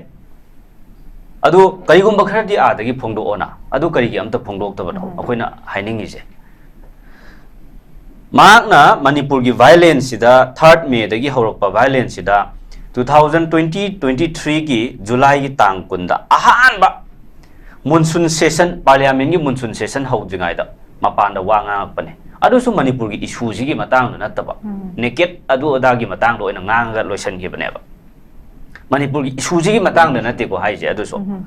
ꯑꯗꯨ ꯀꯔꯤꯒꯨꯝꯕ ꯈꯔꯗꯤ ꯑꯥꯗꯒꯤ ꯐꯣꯡꯗꯣꯛꯑꯣꯅ꯫ ꯑꯗꯨ ꯀꯔꯤꯒꯤ ꯑꯝꯇ ꯐꯣꯡꯗꯣꯛꯇꯕꯅꯣ? ꯎꯝ꯫ ꯑꯩꯈꯣꯏꯅ ꯍꯥꯏꯅꯤꯡꯉꯤꯁꯦ꯫ ꯃꯍꯥꯛꯅ ꯃꯅꯤꯄꯨꯔꯒꯤ violenceꯁꯤꯗ, third Mayꯗꯒꯤ ꯍꯧꯔꯛꯄ violenceꯁꯤꯗ, two thousand twenty twenty-threeꯒꯤ Julyꯒꯤ ꯇꯥꯡ ꯀꯨꯟꯗ ꯑꯍꯥꯟꯕ monsoon session, parliamentꯀꯤ monsoon session ꯍꯧꯗ꯭ꯔꯤꯉꯩꯗ ꯃꯄꯥꯟꯗ ꯋꯥ ꯉꯥꯡꯉꯛꯄꯅꯦ꯫ ꯑꯗꯨꯁꯨ ꯃꯅꯤꯄꯨꯔꯒꯤ issueꯁꯤꯒꯤ ꯃꯇꯥꯡꯗ ꯅꯠꯇꯕ, ꯎꯝ꯫ Naked ꯑꯗꯨ ꯑꯗꯥꯒꯤ ꯃꯇꯥꯡꯗ ꯑꯣꯏꯅ ꯉꯥꯡꯉꯒ ꯂꯣꯏꯁꯤꯟꯈꯤꯕꯅꯦꯕ꯫ ꯃꯅꯤꯄꯨꯔꯒꯤ issueꯁꯤꯒꯤ ꯃꯇꯥꯡꯗ ꯅꯠꯇꯦꯀꯣ ꯍꯥꯏꯁꯦ ꯑꯗꯨꯁꯨ꯫ ꯎꯝ꯫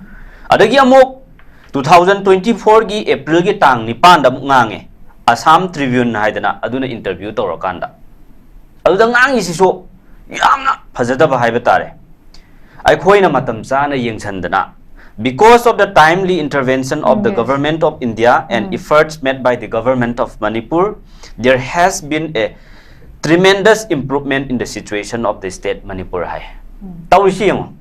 ꯑꯗꯒꯤ ꯑꯃꯨꯛ two thousand twenty-fourꯒꯤ Aprilꯒꯤ ꯇꯥꯡ ꯅꯤꯄꯥꯟꯗ ꯑꯃꯨꯛ ꯉꯥꯡꯉꯦ, Assam Tribune ꯍꯥꯏꯗꯅ, ꯑꯗꯨꯅ interview ꯇꯧꯔꯀꯥꯟꯗ꯫ ꯑꯗꯨꯗ ꯉꯥꯡꯉꯤꯁꯤꯁꯨ ꯌꯥꯝꯅ ꯐꯖꯗꯕ ꯍꯥꯏꯕ ꯇꯥꯔꯦ꯫ ꯑꯩꯈꯣꯏꯅ ꯃꯇꯝ ꯆꯥꯅ ꯌꯦꯡꯁꯤꯟꯗꯅ, Because of the timely intervention of the Yes. Government of India and Mm. efforts made by the Government of Manipur, there has been a tremendous improvement in the situation of the state Manipur ꯍꯥꯏ꯫ ꯇꯧꯔꯤꯁꯤ ꯌꯦꯡꯉꯣ꯫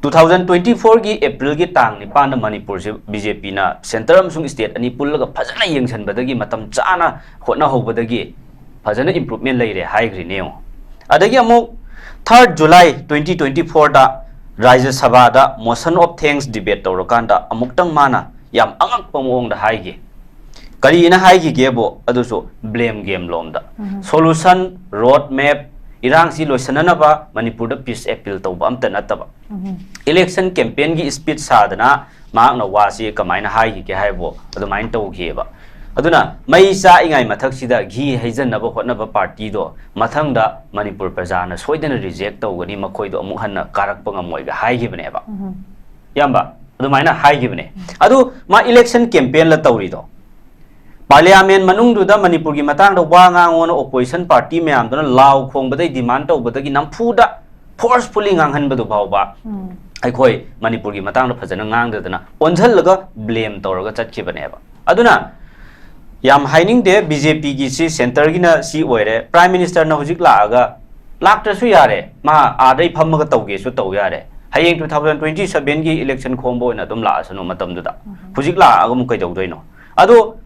Two thousand twenty four ꯒꯤ April ꯒꯤ ꯇꯥꯡ ꯅꯤꯄꯥꯟꯗ ꯃꯅꯤꯄꯨꯔꯁꯦ B J P ꯅ centre ꯑꯃꯁꯨꯡ state ꯑꯅꯤ ꯄꯨꯜꯂꯒ ꯐꯖꯅ ꯌꯦꯡꯁꯤꯟꯕꯗꯒꯤ, ꯃꯇꯝ ꯆꯥꯅ ꯍꯣꯠꯅꯍꯧꯕꯗꯒꯤ ꯐꯖꯅ improvement ꯂꯩꯔꯦ ꯍꯥꯏꯈ꯭ꯔꯤꯅꯦ ꯌꯦꯡꯉꯣ꯫ ꯑꯗꯒꯤ ꯑꯃꯨꯛ third July twenty twenty four ꯗ ꯔꯥꯖ꯭ꯌ ꯁꯚꯥꯗ motion of thanks debate ꯇꯧꯔꯀꯥꯟꯗ ꯑꯃꯨꯛꯇꯪ ꯃꯥꯅ ꯌꯥꯝ ꯑꯉꯛꯄ ꯃꯑꯣꯡꯗ ꯍꯥꯏꯈꯤ꯫ ꯀꯔꯤꯅ ꯍꯥꯏꯈꯤꯒꯦꯕꯨ, ꯑꯗꯨꯁꯨ blame game ꯂꯣꯝꯗ꯫ ꯎꯝ꯫ Solution, road map, ꯏꯔꯥꯡꯁꯤ ꯂꯣꯏꯁꯤꯟꯅꯅꯕ ꯃꯅꯤꯄꯨꯔꯗ peace appeal ꯇꯧꯕ ꯑꯝꯇ ꯅꯠꯇꯕ꯫ ꯎꯝ꯫ Election campaign ꯒꯤ speech ꯁꯥꯗꯅ ꯃꯍꯥꯛꯅ ꯋꯥꯁꯤ ꯀꯃꯥꯏꯅ ꯍꯥꯏꯈꯤꯒꯦ ꯍꯥꯏꯕꯨ ꯑꯗꯨꯃꯥꯏꯅ ꯇꯧꯈꯤꯑꯕ꯫ ꯑꯗꯨꯅ ꯃꯩ ꯆꯥꯛꯏꯉꯥꯏ ꯃꯊꯛꯁꯤꯗ ꯘꯤ ꯍꯩꯖꯟꯅꯕ ꯍꯣꯠꯅꯕ party ꯗꯣ ꯃꯊꯪꯗ ꯃꯅꯤꯄꯨꯔ ꯄ꯭ꯔꯖꯥꯅ ꯁꯣꯏꯗꯅ reject ꯇꯧꯒꯅꯤ, ꯃꯈꯣꯏꯗꯣ ꯑꯃꯨꯛ ꯍꯟꯅ ꯀꯥꯔꯛꯄ ꯉꯝꯃꯣꯏꯒ ꯍꯥꯏꯈꯤꯕꯅꯦꯕ꯫ ꯎꯝ꯫ ꯏꯌꯥꯝꯕ, ꯑꯗꯨꯃꯥꯏꯅ ꯍꯥꯏꯈꯤꯕꯅꯦ꯫ ꯑꯗꯨ ꯃꯥ election campaign ꯂ ꯇꯧꯔꯤꯗꯣ? Parliament ꯃꯅꯨꯡꯗꯨꯗ ꯃꯅꯤꯄꯨꯔꯒꯤ ꯃꯇꯥꯡꯗ ꯋꯥ ꯉꯥꯡꯉꯣꯅ opposition party ꯃꯌꯥꯝꯗꯨꯅ ꯂꯥꯎ ꯈꯣꯡꯕꯗꯒꯤ, demand ꯇꯧꯕꯗꯒꯤ, ꯅꯝꯐꯨꯗ forcefully ꯉꯥꯡꯍꯟꯕꯗꯨ ꯐꯥꯎꯕ ꯎꯝ꯫ ꯑꯩꯈꯣꯏ ꯃꯅꯤꯄꯨꯔꯒꯤ ꯃꯇꯥꯡꯗ ꯐꯖꯅ ꯉꯥꯡꯗꯗꯅ ꯑꯣꯟꯁꯤꯜꯂꯒ blame ꯇꯧꯔꯒ ꯆꯠꯈꯤꯕꯅꯦꯕ꯫ ꯑꯗꯨꯅ ꯌꯥꯝ ꯍꯥꯏꯅꯤꯡꯗꯦ, B J P ꯒꯤ ꯁꯤ centre ꯒꯤꯅ ꯁꯤ ꯑꯣꯏꯔꯦ, Prime Minister ꯅ ꯍꯧꯖꯤꯛ ꯂꯥꯛꯑꯒ, ꯂꯥꯛꯇ꯭ꯔꯁꯨ ꯌꯥꯔꯦ, ꯃꯥ ꯑꯥꯗꯩ ꯐꯝꯃꯒ ꯇꯧꯒꯦꯁꯨ ꯇꯧ ꯌꯥꯔꯦ, ꯍꯌꯦꯡ two thousand twenty seven ꯒꯤ election ꯈꯣꯝꯕ ꯑꯣꯏꯅ ꯑꯗꯨꯝ ꯂꯥꯛꯑꯁꯅꯨ ꯃꯇꯝꯗꯨꯗ꯫ ꯎꯝ꯫ ꯍꯧꯖꯤꯛ ꯂꯥꯛꯑꯒ ꯑꯃꯨꯛ ꯀꯩꯗꯧꯗꯣꯏꯅꯣ? ꯑꯗꯣ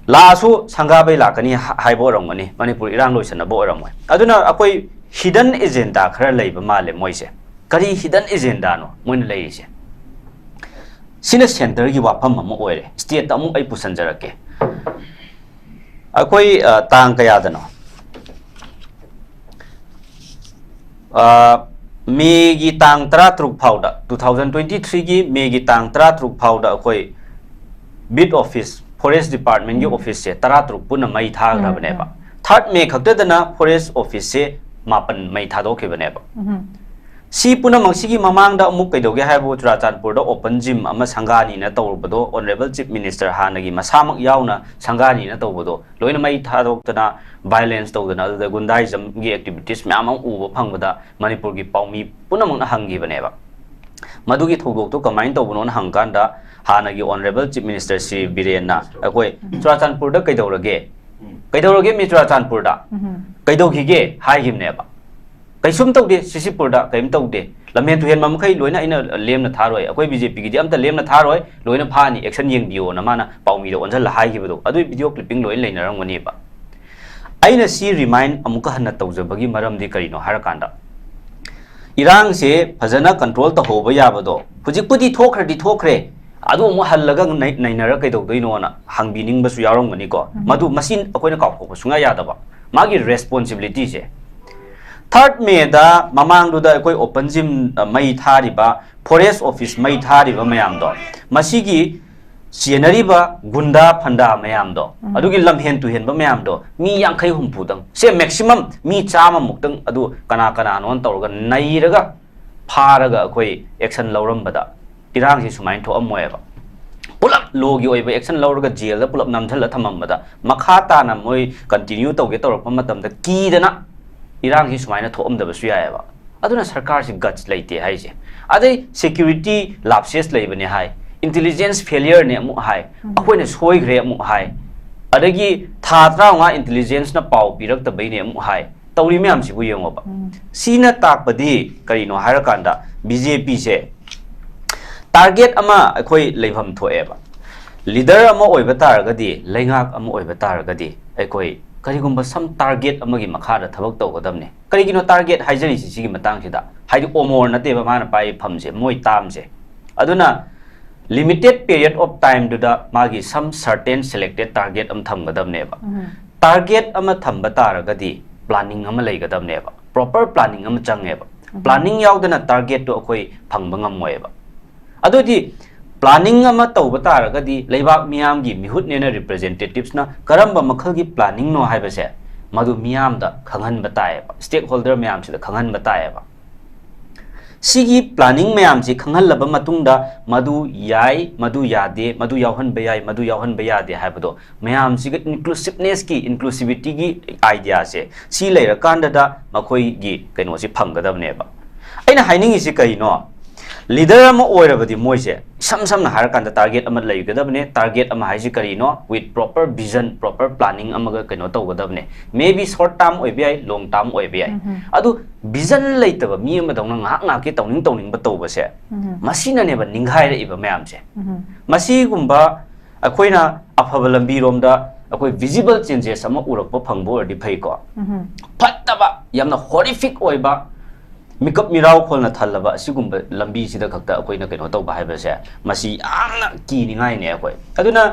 ꯂꯥꯛꯑꯁꯨ ꯁꯪꯒꯥꯕꯩ ꯂꯥꯛꯀꯅꯤ ꯍꯥ-, ꯍꯥꯏꯕ ꯑꯣꯏꯔꯝꯒꯅꯤ, ꯃꯅꯤꯄꯨꯔ ꯏꯔꯥꯡ ꯂꯣꯏꯁꯤꯟꯅꯕ ꯑꯣꯏꯔꯝꯃꯣꯏ꯫ ꯑꯗꯨꯅ ꯑꯩꯈꯣꯏ hidden agenda ꯈꯔ ꯂꯩꯕ ꯃꯥꯜꯂꯦ ꯃꯣꯏꯁꯦ꯫ ꯀꯔꯤ hidden agenda ꯅꯣ ꯃꯣꯏꯅ ꯂꯩꯔꯤꯁꯦ? ꯁꯤꯅ centre ꯒꯤ ꯋꯥꯐꯝ ꯑꯃ ꯑꯣꯏꯔꯦ꯫ State ꯇ ꯑꯃꯨꯛ ꯑꯩ ꯄꯨꯁꯟꯖꯔꯛꯀꯦ꯫ ꯑꯩꯈꯣꯏ, ꯑ, ꯇꯥꯡ ꯀꯌꯥꯗꯅꯣ? ꯑ, May ꯒꯤ ꯇꯥꯡ ꯇꯔꯥꯇꯔꯨꯛ ꯐꯥꯎꯗ, two thousand twenty three ꯒꯤ May ꯒꯤ ꯇꯥꯡ ꯇꯔꯥꯇꯔꯨꯛ ꯐꯥꯎꯗ ꯑꯩꯈꯣꯏ beat office, Forest Department ꯒꯤ ꯎꯝ꯫ Office ꯁꯦ ꯇꯔꯥꯇꯔꯨꯛ ꯄꯨꯟꯅ ꯃꯩ ꯊꯥꯈ꯭ꯔꯕꯅꯦꯕ꯫ ꯎꯝ, ꯎꯝ꯫ Third May ꯈꯛꯇꯗꯅ Forest Office ꯁꯦ ꯃꯥꯄꯟ ꯃꯩ ꯊꯥꯗꯣꯛꯈꯤꯕꯅꯦꯕ꯫ ꯎꯝ꯫ ꯁꯤ ꯄꯨꯝꯅꯃꯛꯁꯤꯒꯤ ꯃꯃꯥꯡꯗ ꯑꯃꯨꯛ ꯀꯩꯗꯧꯒꯦ ꯍꯥꯏꯕꯨ, ꯆꯨꯔꯥꯆꯥꯟꯄꯨꯔꯗ open gym ꯑꯃ ꯁꯪꯒꯥꯅꯤꯅ ꯇꯧꯔꯨꯕꯗꯣ, Honourable Chief Minister ꯍꯥꯟꯅꯒꯤ ꯃꯁꯥꯃꯛ ꯌꯥꯎꯅ ꯁꯪꯒꯥꯅꯤꯅ ꯇꯧꯕꯗꯣ, ꯂꯣꯏꯅ ꯃꯩ ꯊꯥꯗꯣꯛꯇꯅ, violence ꯇꯧꯗꯅ, ꯑꯗꯨꯗ ꯒꯨꯟꯗꯥꯏꯖꯝꯒꯤ activities ꯃꯌꯥꯝ ꯑꯃ ꯎꯕ ꯐꯪꯕꯗ ꯃꯅꯤꯄꯨꯔꯒꯤ ꯄꯥꯎꯃꯤ ꯄꯨꯝꯅꯃꯛꯅ ꯍꯪꯈꯤꯕꯅꯦꯕ꯫ ꯃꯗꯨꯒꯤ ꯊꯧꯗꯣꯛꯇꯨ ꯀꯃꯥꯏꯅ ꯇꯧꯕꯅꯣꯅ ꯍꯪꯀꯥꯟꯗ, ꯍꯥꯟꯅꯒꯤ Honourable Chief Minister ꯁ꯭ꯔꯤ ꯕꯤꯔꯦꯟꯅ ꯑꯩꯈꯣꯏ ꯆꯨꯔꯥꯆꯥꯟꯄꯨꯔꯗ ꯀꯩꯗꯧꯔꯒꯦ? ꯀꯩꯗꯧꯔꯒꯦ ꯃꯤ ꯆꯨꯔꯥꯆꯥꯟꯄꯨꯔꯗ? ꯀꯩꯗꯧꯈꯤꯒꯦ ꯍꯥꯏꯈꯤꯕꯅꯦꯕ꯫ ꯀꯩꯁꯨꯝ ꯇꯧꯗꯦ, ꯁꯤꯁꯤꯄꯨꯔꯗ ꯀꯔꯤꯝ ꯇꯧꯗꯦ, ꯂꯝꯍꯦꯟ ꯇꯨꯍꯦꯟꯕ ꯃꯈꯩ ꯂꯣꯏꯅ ꯑꯩꯅ ꯂꯦꯝꯅ ꯊꯥꯔꯣꯏ, ꯑꯩꯈꯣꯏ ꯕꯤ ꯖꯦ ꯄꯤꯒꯤꯗꯤ ꯑꯝꯇ ꯂꯦꯝꯅ ꯊꯥꯔꯣꯏ, ꯂꯣꯏꯅ ꯐꯥꯅꯤ, action ꯌꯦꯡꯕꯤꯌꯣꯅ ꯃꯥꯅ ꯄꯥꯎꯃꯤꯗ ꯑꯣꯟꯁꯤꯜꯂ ꯍꯥꯏꯈꯤꯕꯗꯣ, ꯑꯗꯨꯒꯤ video clipping ꯂꯣꯏꯅ ꯂꯩꯅꯔꯝꯒꯅꯦꯕ꯫ ꯑꯩꯅ ꯁꯤ remind ꯑꯃꯨꯛꯀ ꯍꯟꯅ ꯇꯧꯖꯕꯒꯤ ꯃꯔꯝꯗꯤ ꯀꯔꯤꯅꯣ ꯍꯥꯏꯔꯀꯥꯟꯗ, ꯏꯔꯥꯡꯁꯦ ꯐꯖꯅ control ꯇꯧꯍꯧꯕ ꯌꯥꯕꯗꯣ ꯍꯧꯖꯤꯛꯄꯨꯗꯤ ꯊꯣꯛꯈ꯭ꯔꯗꯤ ꯊꯣꯛꯈ꯭ꯔꯦ, ꯑꯗꯨ ꯑꯃꯨꯛ ꯍꯜꯂꯒ ꯅꯩ-, ꯅꯩꯅꯔ ꯀꯩꯗꯧꯗꯣꯏꯅꯣꯅ ꯍꯪꯕꯤꯅꯤꯡꯕꯁꯨ ꯌꯥꯎꯔꯝꯒꯅꯤꯀꯣ꯫ ꯎꯝ꯫ ꯃꯗꯨ, ꯃꯁꯤ ꯑꯩꯈꯣꯏꯅ ꯀꯥꯎꯊꯣꯛꯄ ꯁꯨꯡꯌꯥ ꯌꯥꯗꯕ, ꯃꯥꯒꯤ responsibility ꯁꯦ꯫ Third May ꯗ ꯃꯃꯥꯡꯗꯨꯗ ꯑꯩꯈꯣꯏ open gym, ꯑ, ꯃꯩ ꯊꯥꯔꯤꯕ, forest office ꯃꯩ ꯊꯥꯔꯤꯕ ꯃꯌꯥꯝꯗꯣ, ꯃꯁꯤꯒꯤ ꯆꯦꯟꯅꯔꯤꯕ ꯒꯨꯟꯗꯥ ꯐꯟꯗꯥ ꯃꯌꯥꯝꯗꯣ, ꯎꯝ꯫ ꯑꯗꯨꯒꯤ ꯂꯝꯍꯦꯟ ꯇꯨꯍꯦꯟꯕ ꯃꯌꯥꯝꯗꯣ, ꯃꯤ ꯌꯥꯡꯈꯩ ꯍꯨꯝꯐꯨꯗꯪ, ꯁꯦ maximum ꯃꯤ ꯆꯥꯝꯃꯃꯨꯛꯇꯪ, ꯑꯗꯨ ꯀꯅꯥ ꯀꯅꯥꯅꯣꯅ ꯇꯧꯔꯒ ꯅꯩꯔꯒ ꯐꯥꯔꯒ ꯑꯩꯈꯣꯏ action ꯂꯧꯔꯝꯕꯗ ꯏꯔꯥꯡꯁꯤ ꯁꯨꯃꯥꯏꯅ ꯊꯣꯛꯑꯝꯃꯣꯏꯕ꯫ ꯄꯨꯂꯞ law ꯒꯤ ꯑꯣꯏꯕ action ꯂꯧꯔꯒ jail ꯗ ꯄꯨꯂꯞ ꯅꯝꯁꯤꯜꯂ ꯊꯝꯃꯝꯕꯗ, ꯃꯈꯥ ꯇꯥꯅ ꯃꯣꯏ continue ꯇꯧꯒꯦ ꯇꯧꯔꯛꯄ ꯃꯇꯝꯗ ꯀꯤꯗꯅ ꯏꯔꯥꯡꯁꯤ ꯁꯨꯃꯥꯏꯅ ꯊꯣꯛꯑꯝꯗꯕꯁꯨ ꯌꯥꯏꯑꯕ꯫ ꯑꯗꯨꯅ ꯁꯔꯀꯥꯔꯁꯤ guts ꯂꯩꯇꯦ ꯍꯥꯏꯁꯦ꯫ ꯑꯗꯩ security lapses ꯂꯩꯕꯅꯦ ꯍꯥꯏ, intelligence failure ꯅꯦ ꯑꯃꯨꯛ ꯍꯥꯏ, ꯎꯝ꯫ ꯑꯩꯈꯣꯏꯅ ꯁꯣꯏꯈ꯭ꯔꯦ ꯑꯃꯨꯛ ꯍꯥꯏ, ꯑꯗꯒꯤ ꯊꯥ ꯇꯔꯥꯃꯉꯥ intelligence ꯅ ꯄꯥꯎ ꯄꯤꯔꯛꯇꯕꯩꯅꯦ ꯑꯃꯨꯛ ꯍꯥꯏ꯫ ꯇꯧꯔꯤ ꯃꯌꯥꯝꯁꯤꯕꯨ ꯌꯦꯡꯉꯣꯕ꯫ ꯎꯝ꯫ ꯁꯤꯅ ꯇꯥꯛꯄꯗꯤ ꯀꯔꯤꯅꯣ ꯍꯥꯏꯔꯀꯥꯟꯗ, ꯕꯤ ꯖꯦ ꯄꯤ ꯁꯦ target ꯑꯃ ꯑꯩꯈꯣꯏ ꯂꯩꯐꯝ ꯊꯣꯛꯑꯦꯕ꯫ Leader ꯑꯃ ꯑꯣꯏꯕ ꯇꯥꯔꯒꯗꯤ, ꯂꯩꯉꯥꯛ ꯑꯃ ꯑꯣꯏꯕ ꯇꯥꯔꯒꯗꯤ, ꯑꯩꯈꯣꯏ ꯀꯔꯤꯒꯨꯝꯕ some target ꯑꯃꯒꯤ ꯃꯈꯥꯗ ꯊꯕꯛ ꯇꯧꯒꯗꯕꯅꯤ꯫ ꯀꯔꯤꯒꯤꯅꯣ target ꯍꯥꯏꯖꯔꯤꯁꯤ ꯁꯤꯒꯤ ꯃꯇꯥꯡꯁꯤꯗ? ꯍꯥꯏꯗꯤ ꯑꯣꯃꯣꯔ ꯅꯠꯇꯦꯕ ꯃꯥꯅ ꯄꯥꯏꯔꯤ ꯐꯝꯁꯦ, ꯃꯣꯏ term ꯁꯦ꯫ ꯑꯗꯨꯅ limited period of time ꯗꯨꯗ ꯃꯥꯒꯤ some certain selected target ꯑꯃ ꯊꯝꯒꯗꯕꯅꯦꯕ꯫ ꯎꯝ꯫ Target ꯑꯃ ꯊꯝꯕ ꯇꯥꯔꯒꯗꯤ planning ꯑꯃ ꯂꯩꯒꯗꯕꯅꯦꯕ, proper planning ꯑꯃ ꯆꯪꯉꯦꯕ꯫ ꯎꯝ꯫ Planning ꯌꯥꯎꯗꯅ target ꯇꯣ ꯑꯩꯈꯣꯏ ꯐꯪꯕ ꯉꯝꯃꯣꯏꯕ꯫ ꯑꯗꯨꯗꯤ planning ꯑꯃ ꯇꯧꯕ ꯇꯥꯔꯒꯗꯤ ꯂꯩꯕꯥꯛ ꯃꯤꯌꯥꯝꯒꯤ ꯃꯤꯍꯨꯠꯅꯦꯅ representatives ꯅ ꯀꯔꯝꯕ ꯃꯈꯜꯒꯤ planning ꯅꯣ ꯍꯥꯏꯕꯁꯦ ꯃꯗꯨ ꯃꯤꯌꯥꯝꯗ ꯈꯪꯍꯟꯕ ꯇꯥꯏꯌꯦꯕ, stakeholder ꯃꯌꯥꯝꯁꯤꯗ ꯈꯪꯍꯟꯕ ꯇꯥꯏꯌꯦꯕ꯫ ꯁꯤꯒꯤ planning ꯃꯌꯥꯝꯁꯤ ꯈꯪꯍꯜꯂꯕ ꯃꯇꯨꯡꯗ ꯃꯗꯨ ꯌꯥꯏ, ꯃꯗꯨ ꯌꯥꯗꯦ, ꯃꯗꯨ ꯌꯥꯎꯍꯟꯕ ꯌꯥꯏ, ꯃꯗꯨ ꯌꯥꯎꯍꯟꯕ ꯌꯥꯗꯦ ꯍꯥꯏꯕꯗꯣ ꯃꯌꯥꯝꯁꯤꯒ inclusiveness ꯀꯤ, inclusivity ꯒꯤ idea ꯁꯦ ꯁꯤ ꯂꯩꯔꯀꯥꯟꯗꯗ ꯃꯈꯣꯏꯒꯤ ꯀꯩꯅꯣꯁꯤ ꯐꯪꯒꯗꯕꯅꯦꯕ꯫ ꯑꯩꯅ ꯍꯥꯏꯅꯤꯡꯉꯤꯁꯤ ꯀꯔꯤꯅꯣ? ꯂꯤꯗꯔ ꯑꯃ ꯑꯣꯏꯔꯕꯗꯤ ꯃꯣꯏꯁꯦ ꯏꯁꯝ ꯁꯝꯅ ꯍꯥꯏꯔꯀꯥꯟꯗ ꯇꯥꯔꯒꯦꯠ ꯑꯃ ꯂꯩꯒꯗꯕꯅꯦ꯫ ꯇꯥꯔꯒꯦꯠ ꯑꯃ ꯍꯥꯏꯁꯤ ꯀꯔꯤꯅꯣ? With proper vision, proper planning ꯑꯃꯒ ꯀꯩꯅꯣ ꯇꯧꯒꯗꯕꯅꯦ꯫ Maybe short term ꯑꯣꯏꯕ ꯌꯥꯏ, long term ꯑꯣꯏꯕ ꯌꯥꯏ꯫ ꯑꯗꯨ ꯚꯤꯖꯟ ꯂꯩꯇꯕ ꯃꯤ ꯑꯃꯗꯧꯅ ꯉꯥꯏꯍꯥꯛ ꯉꯥꯏꯍꯥꯛꯀꯤ ꯇꯧꯅꯤꯡ ꯇꯧꯅꯤꯡꯕ ꯇꯧꯕꯁꯦ, ꯃꯁꯤꯅꯅꯦꯕ ꯅꯤꯡꯈꯥꯏꯔꯛꯏꯕ ꯃꯌꯥꯝꯁꯦ꯫ ꯃꯁꯤꯒꯨꯝꯕ ꯑꯩꯈꯣꯏꯅ ꯑꯐꯕ ꯂꯝꯕꯤꯔꯣꯝꯗ ꯑꯩꯈꯣꯏ visible changes ꯑꯃ ꯎꯔꯛꯄ ꯐꯪꯕ ꯑꯣꯏꯔꯗꯤ ꯐꯩꯀꯣ꯫ ꯐꯠꯇꯕ, ꯌꯥꯝꯅ horrific ꯑꯣꯏꯕ, ꯃꯤꯀꯞ ꯃꯤꯔꯥꯎ ꯈꯣꯜꯅ ꯊꯜꯂꯕ ꯑꯁꯤꯒꯨꯝꯕ ꯂꯝꯕꯤꯁꯤꯗ ꯈꯛꯇ ꯑꯩꯈꯣꯏꯅ ꯀꯩꯅꯣ ꯇꯧꯕ ꯍꯥꯏꯕꯁꯦ, ꯃꯁꯤ ꯌꯥꯝꯅ ꯀꯤꯅꯤꯡꯉꯥꯏꯅꯦ ꯑꯩꯈꯣꯏ꯫ ꯑꯗꯨꯅ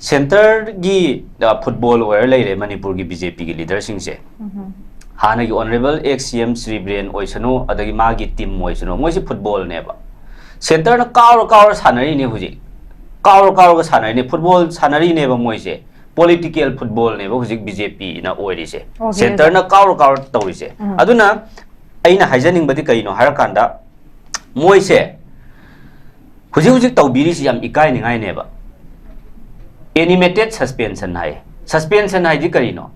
centreꯒꯤ, ꯑ, football ꯑꯣꯏꯔ ꯂꯩꯔꯦ ꯃꯅꯤꯄꯨꯔꯒꯤ BJPꯒꯤ leaderꯁꯤꯡꯁꯦ꯫ ꯍꯥꯟꯅꯒꯤ honourable ex CM Shri Biren ꯑꯣꯏꯁꯅꯨ, ꯑꯗꯒꯤ ꯃꯥꯒꯤ team ꯑꯣꯏꯁꯅꯨ, ꯃꯣꯏꯁꯤ footballꯅꯦꯕ꯫ Centreꯅ ꯀꯥꯎꯔ ꯀꯥꯎꯔ ꯁꯥꯟꯅꯔꯤꯅꯦ ꯍꯧꯖꯤꯛ꯫ ꯀꯥꯎꯔ ꯀꯥꯎꯔꯒ ꯁꯥꯟꯅꯔꯤꯅꯦ꯫ Football ꯁꯥꯟꯅꯔꯤꯅꯦꯕ ꯃꯣꯏꯁꯦ꯫ Political footballꯅꯦꯕ ꯍꯧꯖꯤꯛ BJPꯅ ꯑꯣꯏꯔꯤꯁꯦ꯫ Okay, centreꯅ ꯀꯥꯎꯔ ꯀꯥꯎꯔ ꯇꯧꯔꯤꯁꯦ꯫ ꯑꯗꯨꯅ ꯑꯩꯅ ꯍꯥꯏꯖꯅꯤꯡꯕꯗꯤ ꯀꯩꯅꯣ ꯍꯥꯏꯔꯀꯥꯟꯗ, ꯃꯣꯏꯁꯦ ꯍꯧꯖꯤꯛ ꯍꯧꯖꯤꯛ ꯇꯧꯕꯤꯔꯤꯁꯤ ꯌꯥꯝ ꯏꯀꯥꯏꯅꯤꯡꯉꯥꯏꯅꯦꯕ꯫ Animated suspension ꯍꯥꯏ꯫ Suspension ꯍꯥꯏꯗꯤ ꯀꯔꯤꯅꯣ?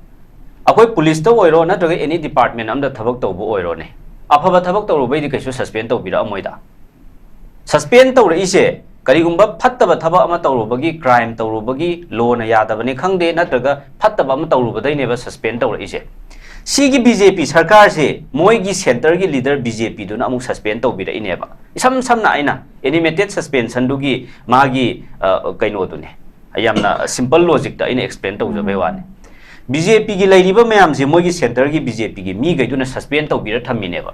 ꯑꯩꯈꯣꯏ policeꯇ ꯑꯣꯏꯔꯣ, ꯅꯠꯇ꯭ꯔꯒ any department ꯑꯝꯗ ꯊꯕꯛ ꯇꯧꯕ ꯑꯣꯏꯔꯣꯅꯦ, ꯑꯐꯕ ꯊꯕꯛ ꯇꯧꯔꯨꯕꯩꯗꯤ ꯀꯩꯁꯨ suspend ꯇꯧꯕꯤꯔꯛꯑꯝꯃꯣꯏꯗ꯫ Suspend ꯇꯧꯔꯛꯏꯁꯦ ꯀꯔꯤꯒꯨꯝꯕ ꯐꯠꯇꯕ ꯊꯕꯛ ꯑꯃ ꯇꯧꯔꯨꯕꯒꯤ, crime ꯇꯧꯔꯨꯕꯒꯤ, lawꯅ ꯌꯥꯗꯕꯅꯤ ꯈꯪꯗꯦ, ꯅꯠꯇ꯭ꯔꯒ ꯐꯠꯇꯕ ꯑꯃ ꯇꯧꯔꯨꯕꯗꯩꯅꯦꯕ suspend ꯇꯧꯔꯛꯏꯁꯦ꯫ ꯁꯤꯒꯤ BJP ꯁꯔꯀꯥꯔꯁꯦ, ꯃꯣꯏꯒꯤ centreꯒꯤ leader BJPꯗꯨꯅ ꯑꯃꯨꯛ suspend ꯇꯧꯕꯤꯔꯛꯏꯅꯦꯕ꯫ ꯏꯁꯝ ꯁꯝꯅ ꯑꯩꯅ animated suspensionꯗꯨꯒꯤ ꯃꯥꯒꯤ, ꯑ, ꯀꯩꯅꯣꯗꯨꯅꯦ, ꯌꯥꯝꯅ simple logicꯇ ꯑꯩꯅ explain ꯇꯧꯖꯕꯩ ꯋꯥꯅꯤ꯫ BJPꯒꯤ ꯂꯩꯔꯤꯕ ꯃꯌꯥꯝꯁꯦ, ꯃꯣꯏꯒꯤ centreꯒꯤ BJPꯒꯤ ꯃꯤꯈꯩꯗꯨꯅ suspend ꯇꯧꯕꯤꯔ ꯊꯝꯃꯤꯅꯦꯕ,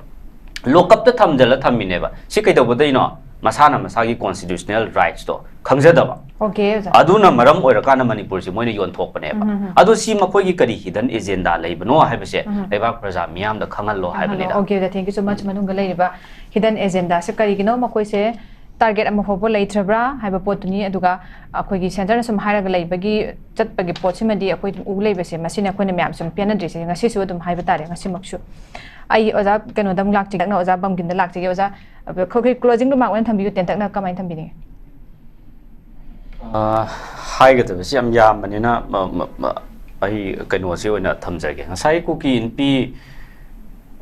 lockupꯇ ꯊꯝꯖꯤꯜꯂ ꯊꯝꯃꯤꯅꯦꯕ꯫ ꯁꯤ ꯀꯩꯗꯧꯕꯗꯩꯅꯣ? ꯃꯁꯥꯅ ꯃꯁꯥꯒꯤ constitutional rightsꯇꯣ ꯈꯪꯖꯗꯕ꯫ Okay, ꯑꯣꯖꯥ꯫ ꯑꯗꯨꯅ ꯃꯔꯝ ꯑꯣꯏꯔꯀꯥꯟꯗ ꯃꯅꯤꯄꯨꯔꯁꯤ ꯃꯣꯏꯅ ꯌꯣꯟꯊꯣꯛꯄꯅꯦꯕ꯫ ꯑꯗꯣ ꯁꯤ ꯃꯈꯣꯏꯒꯤ ꯀꯔꯤ hidden agenda ꯂꯩꯕꯅꯣ ꯍꯥꯏꯕꯁꯦ ꯂꯩꯕꯥꯛ ꯄ꯭ꯔꯖꯥ ꯃꯤꯌꯥꯝꯗ ꯈꯪꯍꯜꯂꯣ ꯍꯥꯏꯕꯅꯤꯗ꯫ Okay, ꯑꯣꯖꯥ, thank you so much꯫ ꯃꯅꯨꯡꯗ ꯂꯩꯔꯤꯕ hidden agendaꯁꯦ ꯀꯔꯤꯒꯤꯅꯣ? ꯃꯈꯣꯏꯁꯦ target ꯑꯃ ꯐꯥꯎꯕ ꯂꯩꯇ꯭ꯔꯕ꯭ꯔꯥ ꯍꯥꯏꯕ ꯄꯣꯠꯇꯨꯅꯤ꯫ ꯑꯗꯨꯒ ꯑꯩꯈꯣꯏꯒꯤ centreꯅ ꯁꯨꯝ ꯍꯥꯏꯔꯒ ꯂꯩꯕꯒꯤ, ꯆꯠꯄꯒꯤ ꯄꯣꯠꯁꯤꯃꯗꯤ ꯑꯩꯈꯣꯏ ꯑꯗꯨꯝ ꯎ ꯂꯩꯕꯁꯦ, ꯃꯁꯤꯅ ꯑꯩꯈꯣꯏꯅ ꯃꯌꯥꯝ ꯁꯨꯝ ꯄꯦꯟꯅꯗ꯭ꯔꯤꯁꯦ ꯉꯁꯤꯁꯨ ꯑꯗꯨꯝ ꯍꯥꯏꯕ ꯇꯥꯔꯦ, ꯉꯁꯤꯃꯛꯁꯨ꯫ ꯑꯩ ꯑꯣꯖꯥ ꯀꯩꯅꯣꯗ ꯑꯃꯨꯛ ꯂꯥꯛꯆꯒꯦ, ꯑꯣꯖꯥ ꯕꯝꯒꯤꯟꯗ ꯂꯥꯛꯆꯒꯦ꯫ ꯑꯣꯖꯥ, ꯑꯩꯈꯣꯏꯒꯤ closing remark ꯑꯣꯏꯅ ꯊꯝꯕꯤꯌꯨ, ꯇꯦꯟꯇꯛꯅ ꯀꯃꯥꯏꯅ ꯊꯝꯕꯤꯅꯤꯡꯉꯤ? ꯑ, ꯍꯥꯏꯒꯗꯕꯁꯤ ꯌꯥꯝ ꯌꯥꯝꯕꯅꯤꯅ, ꯃ-, ꯃ-, ꯃ-, ꯑꯩ ꯀꯩꯅꯣꯁꯤ ꯑꯣꯏꯅ ꯊꯝꯖꯒꯦ꯫ ꯉꯁꯥꯏ ꯀꯨꯀꯤ ꯏꯟꯄꯤ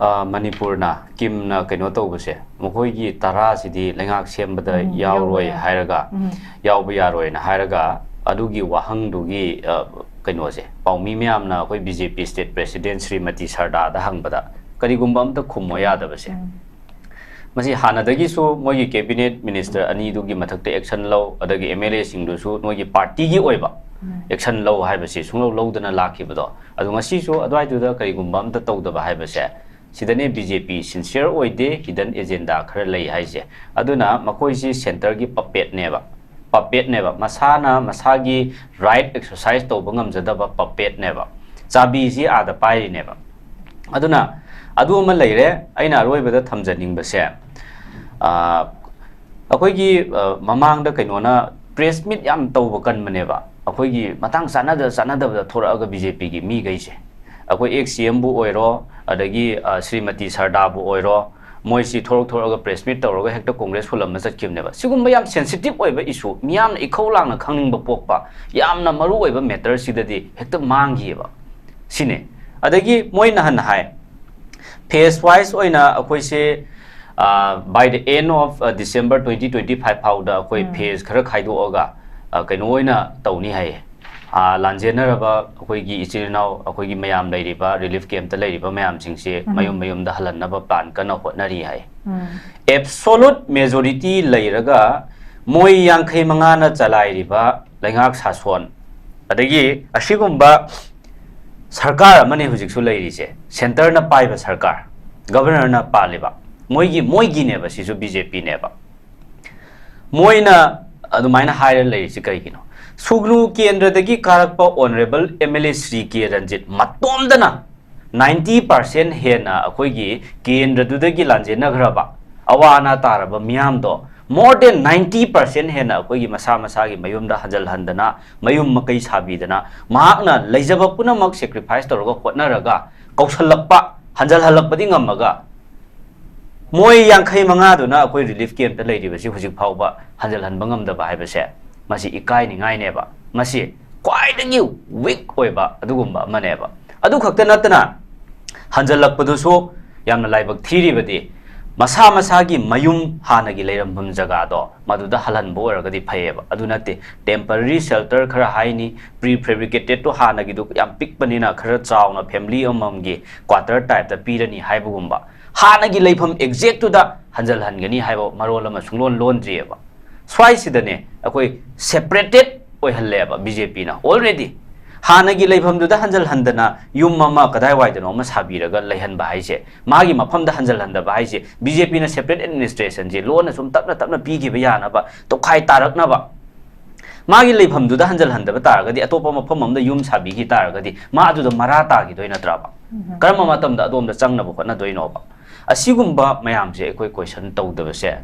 ꯑ, ꯃꯅꯤꯄꯨꯔꯅ, ꯀꯤꯝꯅ ꯀꯩꯅꯣ ꯇꯧꯕꯁꯦ, ꯃꯈꯣꯏꯒꯤ ꯇꯔꯥꯁꯤꯗꯤ ꯂꯩꯉꯥꯛ ꯁꯦꯝꯕꯗ ꯎꯝ, ꯌꯥꯎꯔꯣꯏ ꯌꯥꯎꯕ ꯌꯥ-, ꯍꯥꯏꯔꯒ, ꯎꯝ꯫ ꯌꯥꯎꯕ ꯌꯥꯔꯣꯏꯅ ꯍꯥꯏꯔꯒ, ꯑꯗꯨꯒꯤ ꯋꯥꯍꯪꯗꯨꯒꯤ, ꯑ, ꯀꯩꯅꯣꯁꯦ, ꯄꯥꯎꯃꯤ ꯃꯌꯥꯝꯅ ꯑꯩꯈꯣꯏ BJP state president ꯁ꯭ꯔꯤꯃꯇꯤ ꯁꯔꯗꯥꯗ ꯍꯪꯕꯗ, ꯀꯔꯤꯒꯨꯝꯕ ꯑꯝꯇ ꯈꯨꯝꯃꯣ ꯌꯥꯗꯕꯁꯦ꯫ ꯎꯝ꯫ ꯃꯁꯤ ꯍꯥꯟꯅꯗꯒꯤꯁꯨ ꯃꯣꯏꯒꯤ cabinet minister ꯑꯅꯤꯗꯨꯒꯤ ꯃꯊꯛꯇ action ꯂꯧ, ꯑꯗꯒꯤ MLA ꯁꯤꯡꯗꯨꯁꯨ ꯅꯣꯏꯒꯤ party ꯒꯤ ꯑꯣꯏꯕ ꯎꯝ꯫ Action ꯂꯧ ꯍꯥꯏꯕꯁꯤ ꯁꯨꯡꯂꯧ ꯂꯧꯗꯅ ꯂꯥꯛꯈꯤꯕꯗꯣ, ꯑꯗꯣ ꯉꯁꯤꯁꯨ ꯑꯗꯨꯋꯥꯏꯗꯨꯗ ꯀꯔꯤꯒꯨꯝꯕ ꯑꯝꯇ ꯇꯧꯗꯕ ꯍꯥꯏꯕꯁꯦ, ꯁꯤꯗꯅꯦ BJP sincere ꯑꯣꯏꯗꯦ, hidden agenda ꯈꯔ ꯂꯩ ꯍꯥꯏꯁꯦ꯫ ꯑꯗꯨꯅ ꯃꯈꯣꯏꯁꯤ centre ꯒꯤ puppet ꯅꯦꯕ, puppet ꯅꯦꯕ, ꯃꯁꯥꯅ ꯃꯁꯥꯒꯤ right exercise ꯇꯧꯕ ꯉꯝꯖꯗꯕ puppet ꯅꯦꯕ, ꯆꯥꯕꯤꯁꯤ ꯑꯥꯗ ꯄꯥꯏꯔꯤꯅꯦꯕ꯫ ꯑꯗꯨꯅ ꯑꯗꯨ ꯑꯃ ꯂꯩꯔꯦ꯫ ꯑꯩꯅ ꯑꯔꯣꯏꯕꯗ ꯊꯝꯖꯅꯤꯡꯕꯁꯦ, ꯑ, ꯑꯩꯈꯣꯏꯒꯤ, ꯑ, ꯃꯃꯥꯡꯗ ꯀꯩꯅꯣꯅ press meet ꯌꯥꯝ ꯇꯧꯕ ꯀꯟꯕꯅꯦꯕ, ꯑꯩꯈꯣꯏꯒꯤ ꯃꯇꯥꯡ ꯆꯥꯅꯗ ꯆꯥꯅꯗꯕꯗ ꯊꯣꯔꯛꯑꯒ BJP ꯒꯤ ꯃꯤꯈꯩꯁꯦ, ꯑꯩꯈꯣꯏ ex CM ꯕꯨ ꯑꯣꯏꯔꯣ, ꯑꯗꯒꯤ, ꯑ, ꯁ꯭ꯔꯤꯃꯇꯤ ꯁꯔꯗꯥꯕꯨ ꯑꯣꯏꯔꯣ, ꯃꯣꯏꯁꯤ ꯊꯣꯔꯛ ꯊꯣꯔꯛꯑꯒ press meet ꯇꯧꯔꯒ ꯍꯦꯛꯇ Congress ꯍꯨꯜꯂꯝꯕ ꯆꯠꯈꯤꯕꯅꯦꯕ꯫ ꯁꯤꯒꯨꯝꯕ ꯌꯥꯝ sensitive ꯑꯣꯏꯕ issue, ꯃꯤꯌꯥꯝꯅ ꯏꯈꯧ ꯂꯥꯡꯅ ꯈꯪꯅꯤꯡꯕ ꯄꯣꯛꯄ, ꯌꯥꯝꯅ ꯃꯔꯨ ꯑꯣꯏꯕ matter ꯁꯤꯗꯗꯤ ꯍꯦꯛꯇ ꯃꯥꯡꯈꯤꯑꯕ꯫ ꯁꯤꯅꯦ꯫ ꯑꯗꯒꯤ ꯃꯣꯏ ꯅꯍꯥꯟ ꯍꯥꯏ, phase wise ꯑꯣꯏꯅ ꯑꯩꯈꯣꯏꯁꯦ, ꯑ, by the end of, ꯑ, December twenty twenty five ꯐꯥꯎꯗ ꯑꯩꯈꯣꯏ ꯎꯝ꯫ Phase ꯈꯔ ꯈꯥꯏꯗꯣꯛꯑꯒ, ꯑ, ꯀꯩꯅꯣ ꯑꯣꯏꯅ ꯇꯧꯅꯤ ꯍꯥꯏꯌꯦ꯫ ꯑ, ꯂꯥꯟꯖꯦꯟꯅꯔꯕ ꯑꯩꯈꯣꯏꯒꯤ ꯏꯆꯤꯜ ꯏꯅꯥꯎ, ꯑꯩꯈꯣꯏꯒꯤ ꯃꯌꯥꯝ ꯂꯩꯔꯤꯕ relief camp ꯇ ꯂꯩꯔꯤꯕ ꯃꯌꯥꯝꯁꯤꯡꯁꯦ ꯎꯝ꯫ ꯃꯌꯨꯝ ꯃꯌꯨꯝꯗ ꯍꯜꯍꯟꯅꯕ plan ꯀꯟꯅ ꯍꯣꯠꯅꯔꯤ ꯍꯥꯏ꯫ ꯎꯝ꯫ Absolute majority ꯂꯩꯔꯒ ꯃꯣꯏ ꯌꯥꯡꯈꯩ ꯃꯉꯥꯅ ꯆꯂꯥꯏꯔꯤꯕ ꯂꯩꯉꯥꯛ ꯁꯥꯁꯣꯟ, ꯑꯗꯒꯤ ꯑꯁꯤꯒꯨꯝꯕ ꯁꯔꯀꯥꯔ ꯑꯃꯅꯦ ꯍꯧꯖꯤꯛꯁꯨ ꯂꯩꯔꯤꯁꯦ, centre ꯅ ꯄꯥꯏꯕ ꯁꯔꯀꯥꯔ, Governor ꯅ ꯄꯥꯜꯂꯤꯕ, ꯃꯣꯏꯒꯤ, ꯃꯣꯏꯒꯤꯅꯦꯕ ꯁꯤꯁꯨ, BJP ꯅꯦꯕ꯫ ꯃꯣꯏꯅ ꯑꯗꯨꯃꯥꯏꯅ ꯍꯥꯏꯔ ꯂꯩꯔꯤꯁꯤ ꯀꯩꯒꯤꯅꯣ? ꯁꯨꯒꯅꯨ ꯀꯦꯟꯗ꯭ꯔꯗꯒꯤ ꯀꯥꯔꯛꯄ Honourable MLA ꯁ꯭ꯔꯤ ꯀꯦ ꯔꯟꯖꯤꯠ ꯃꯇꯣꯝꯗꯅ ninety percent ꯍꯦꯟꯅ ꯑꯩꯈꯣꯏꯒꯤ ꯀꯦꯟꯗ꯭ꯔꯗꯨꯗꯒꯤ ꯂꯥꯟꯖꯦꯟꯅꯈ꯭ꯔꯕ, ꯑꯋꯥ ꯑꯅꯥ ꯇꯥꯔꯕ ꯃꯤꯌꯥꯝꯗꯣ, more than ninety percent ꯍꯦꯟꯅ ꯑꯩꯈꯣꯏꯒꯤ ꯃꯁꯥ ꯃꯁꯥꯒꯤ ꯃꯌꯨꯝꯗ ꯍꯟꯖꯜꯍꯟꯗꯅ, ꯃꯌꯨꯝ ꯃꯀꯩ ꯁꯥꯕꯤꯗꯅ, ꯃꯍꯥꯛꯅ ꯂꯩꯖꯕ ꯄꯨꯝꯅꯃꯛ sacrifice ꯇꯧꯔꯒ ꯍꯣꯠꯅꯔꯒ ꯀꯧꯁꯜꯂꯛꯄ, ꯍꯟꯖꯜꯍꯜꯂꯛꯄꯗꯤ ꯉꯝꯃꯒ, ꯃꯣꯏ ꯌꯥꯡꯈꯩ ꯃꯉꯥꯗꯨꯅ ꯑꯩꯈꯣꯏ relief camp ꯇ ꯂꯩꯔꯤꯕꯁꯤ ꯍꯧꯖꯤꯛ ꯐꯥꯎꯕ ꯍꯟꯖꯜꯍꯟꯕ ꯉꯝꯗꯕ ꯍꯥꯏꯕꯁꯦ, ꯃꯁꯤ ꯏꯀꯥꯏꯅꯤꯡꯉꯥꯏꯅꯦꯕ꯫ ꯃꯁꯤ ꯈ꯭ꯋꯥꯏꯗꯒꯤ weak ꯑꯣꯏꯕ ꯑꯗꯨꯒꯨꯝꯕ ꯑꯃꯅꯦꯕ꯫ ꯑꯗꯨ ꯈꯛꯇ ꯅꯠꯇꯅ, ꯍꯟꯖꯜꯂꯛꯄꯗꯨꯁꯨ ꯌꯥꯝꯅ ꯂꯥꯏꯕꯛ ꯊꯤꯔꯤꯕꯗꯤ, ꯃꯁꯥ ꯃꯁꯥꯒꯤ ꯃꯌꯨꯝ, ꯍꯥꯟꯅꯒꯤ ꯂꯩꯔꯝꯐꯝ ꯖꯒꯥꯗꯣ ꯃꯗꯨꯗ ꯍꯜꯍꯟꯕ ꯑꯣꯏꯔꯒꯗꯤ ꯐꯩꯌꯦꯕ꯫ ꯑꯗꯨ ꯅꯠꯇꯦ, temporary shelter ꯈꯔ ꯍꯥꯏꯅꯤ, pre fabricatedꯇꯣ ꯍꯥꯟꯅꯒꯤꯗꯨ ꯌꯥꯝ ꯄꯤꯛꯄꯅꯤꯅ ꯈꯔ ꯆꯥꯎꯅ family ꯑꯃꯃꯝꯒꯤ quarter typeꯇ ꯄꯤꯔꯅꯤ ꯍꯥꯏꯕꯒꯨꯝꯕ, ꯍꯥꯟꯅꯒꯤ ꯂꯩꯐꯝ exactꯇꯨꯗ ꯍꯟꯖꯜꯍꯟꯒꯅꯤ ꯍꯥꯏꯕ ꯃꯔꯣꯜ ꯑꯃ ꯁꯨꯡꯂꯣꯟ ꯂꯣꯟꯗ꯭ꯔꯤꯑꯕ꯫ ꯁ꯭ꯋꯥꯏꯁꯤꯗꯅꯦ ꯑꯩꯈꯣꯏ separated ꯑꯣꯏꯍꯜꯂꯦꯕ BJPꯅ already꯫ ꯍꯥꯟꯅꯒꯤ ꯂꯩꯐꯝꯗꯨꯗ ꯍꯟꯖꯜꯍꯟꯗꯅ ꯌꯨꯝ ꯑꯃ ꯀꯗꯥꯏꯋꯥꯏꯗꯅꯣ ꯑꯃ ꯁꯥꯕꯤꯔꯒ ꯂꯩꯍꯟꯕ ꯍꯥꯏꯁꯦ, ꯃꯥꯒꯤ ꯃꯐꯝꯗ ꯍꯟꯖꯜꯍꯟꯗꯕ ꯍꯥꯏꯁꯦ, BJPꯅ separate administrationꯁꯦ ꯂꯣꯟꯅ ꯁꯨꯝ ꯇꯞꯅ ꯇꯞꯅ ꯄꯤꯈꯤꯕ ꯌꯥꯅꯕ, ꯇꯣꯈꯥꯏ ꯇꯥꯔꯛꯅꯕ꯫ ꯃꯥꯒꯤ ꯂꯩꯐꯝꯗꯨꯗ ꯍꯟꯖꯜꯍꯟꯗꯕ ꯇꯥꯔꯒꯗꯤ ꯑꯇꯣꯞꯄ ꯃꯐꯝ ꯑꯃꯗ ꯌꯨꯝ ꯁꯥꯕꯤꯈꯤ ꯇꯥꯔꯒꯗꯤ ꯃꯥ ꯑꯗꯨꯗ ꯃꯔꯥ ꯇꯥꯈꯤꯗꯣꯏ ꯅꯠꯇ꯭ꯔꯕ? ꯀꯔꯝꯕ ꯃꯇꯝꯗ ꯑꯗꯣꯝꯗ ꯆꯪꯅꯕ ꯍꯣꯠꯅꯗꯣꯏꯅꯣꯕ? ꯑꯁꯤꯒꯨꯝꯕ ꯃꯌꯥꯝꯁꯦ ꯑꯩꯈꯣꯏ question ꯇꯧꯗꯕꯁꯦ,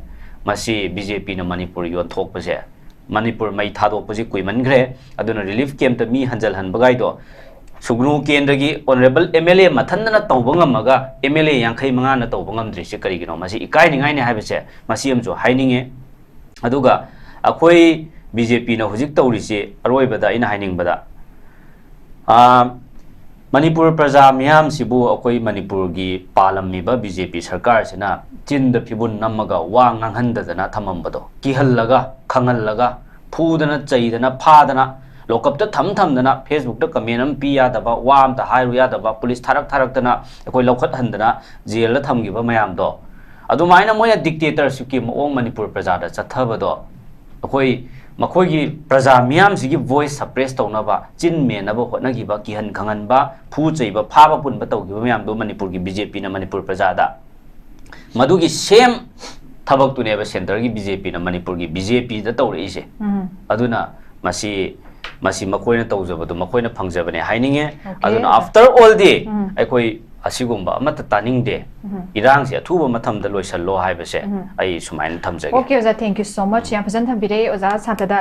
ꯃꯁꯤ BJPꯅ ꯃꯅꯤꯄꯨꯔ ꯌꯣꯟꯊꯣꯛꯄꯁꯦ, ꯃꯅꯤꯄꯨꯔ ꯃꯩ ꯊꯥꯗꯣꯛꯄꯁꯤ ꯀꯨꯏꯃꯟꯈ꯭ꯔꯦ꯫ ꯑꯗꯨꯅ relief campꯇ ꯃꯤ ꯍꯟꯖꯜꯍꯟꯕꯒꯥꯏꯗꯣ ꯁꯨꯒ꯭ꯅꯨ ꯀꯦꯟꯗ꯭ꯔꯒꯤ honourable MLA ꯃꯊꯟꯗꯅ ꯇꯧꯕ ꯉꯝꯃꯒ MLA ꯌꯥꯡꯈꯩ ꯃꯉꯥꯅ ꯇꯧꯕ ꯉꯝꯗ꯭ꯔꯤꯁꯦ ꯀꯔꯤꯒꯤꯅꯣ? ꯃꯁꯤ ꯏꯀꯥꯏꯅꯤꯡꯉꯥꯏꯅꯤ ꯍꯥꯏꯕꯁꯦ ꯃꯁꯤ ꯑꯃꯁꯨ ꯍꯥꯏꯅꯤꯡꯉꯦ꯫ ꯑꯗꯨꯒ ꯑꯩꯈꯣꯏ BJPꯅ ꯍꯧꯖꯤꯛ ꯇꯧꯔꯤꯁꯤ, ꯑꯔꯣꯏꯕꯗ ꯑꯩꯅ ꯍꯥꯏꯅꯤꯡꯕꯗ, ꯑꯥ, ꯃꯅꯤꯄꯨꯔ ꯄ꯭ꯔꯖꯥ ꯃꯤꯌꯥꯝꯁꯤꯕꯨ ꯑꯩꯈꯣꯏ ꯃꯅꯤꯄꯨꯔꯒꯤ ꯄꯥꯜꯂꯝꯃꯤꯕ BJP ꯁꯔꯀꯥꯔꯁꯤꯅ ꯆꯤꯟꯗ ꯐꯤꯕꯨꯟ ꯅꯝꯃꯒ ꯋꯥ ꯉꯥꯡꯍꯟꯗꯗꯅ ꯊꯝꯃꯝꯕꯗꯣ, ꯀꯤꯍꯜꯂꯒ, ꯈꯪꯍꯜꯂꯒ, ꯐꯨꯗꯅ, ꯆꯩꯗꯅ, ꯐꯥꯗꯅ, ꯂꯣꯀꯞꯇ ꯊꯝ ꯊꯝꯗꯅ, Facebookꯇ comment ꯑꯃ ꯄꯤ ꯌꯥꯗꯕ, ꯋꯥ ꯑꯝꯇ ꯍꯥꯏꯔꯨ ꯌꯥꯗꯕ, ꯄꯨꯂꯤꯁ ꯊꯥꯔꯛ ꯊꯥꯔꯛꯇꯅ ꯑꯩꯈꯣꯏ ꯂꯧꯈꯠꯍꯟꯗꯅ ꯖꯦꯜꯗ ꯊꯝꯈꯤꯕ ꯃꯌꯥꯝꯗꯣ, ꯑꯗꯨꯃꯥꯏꯅ ꯃꯣꯏꯅ dictatorshipꯀꯤ ꯃꯑꯣꯡ ꯃꯅꯤꯄꯨꯔ ꯄ꯭ꯔꯖꯥꯗ ꯆꯠꯊꯕꯗꯣ, ꯑꯩꯈꯣꯏ ꯃꯈꯣꯏꯒꯤ ꯄ꯭ꯔꯖꯥ ꯃꯤꯌꯥꯝꯁꯤꯒꯤ voice suppress ꯇꯧꯅꯕ, ꯆꯤꯟ ꯃꯦꯟꯅꯕ ꯍꯣꯠꯅꯈꯤꯕ, ꯀꯤꯍꯟ ꯈꯪꯍꯟꯕ, ꯐꯨ ꯆꯩꯕ, ꯐꯥꯕ ꯄꯨꯟꯕ ꯇꯧꯈꯤꯕ ꯃꯌꯥꯝꯗꯣ ꯃꯅꯤꯄꯨꯔꯒꯤ BJPꯅ ꯃꯅꯤꯄꯨꯔ ꯄ꯭ꯔꯖꯥꯗ, ꯃꯗꯨꯒꯤ same ꯊꯕꯛꯇꯨꯅꯦꯕ centreꯒꯤ BJPꯅ ꯃꯅꯤꯄꯨꯔꯒꯤ BJPꯗ ꯇꯧꯔꯛꯏꯁꯦ꯫ ꯎꯝ꯫ ꯑꯗꯨꯅ ꯃꯁꯤ, ꯃꯁꯤ ꯃꯈꯣꯏꯅ ꯇꯧꯖꯕꯗꯣ ꯃꯈꯣꯏꯅ ꯐꯪꯖꯕꯅꯦ ꯍꯥꯏꯅꯤꯡꯉꯦ꯫ Okay, ꯑꯗꯨꯅ ꯑꯣꯖꯥ꯫ After allꯗꯤ, ꯎꯝ, ꯑꯩꯈꯣꯏ ꯑꯁꯤꯒꯨꯝꯕ ꯑꯃꯠꯇ ꯇꯥꯅꯤꯡꯗꯦ꯫ ꯎꯝ꯫ ꯏꯔꯥꯡꯁꯦ ꯑꯊꯨꯕ ꯃꯇꯝꯗ ꯂꯣꯏꯁꯜꯂꯣ ꯍꯥꯏꯕꯁꯦ, ꯎꯝ, ꯑꯩ ꯁꯨꯃꯥꯏꯅ ꯊꯝꯖꯒꯦ꯫ Okay, ꯑꯣꯖꯥ, thank you so much꯫ ꯌꯥꯝ ꯐꯖꯅ ꯊꯝꯕꯤꯔꯦ, ꯑꯣꯖꯥ꯫ ꯁꯥꯟꯇꯗꯥ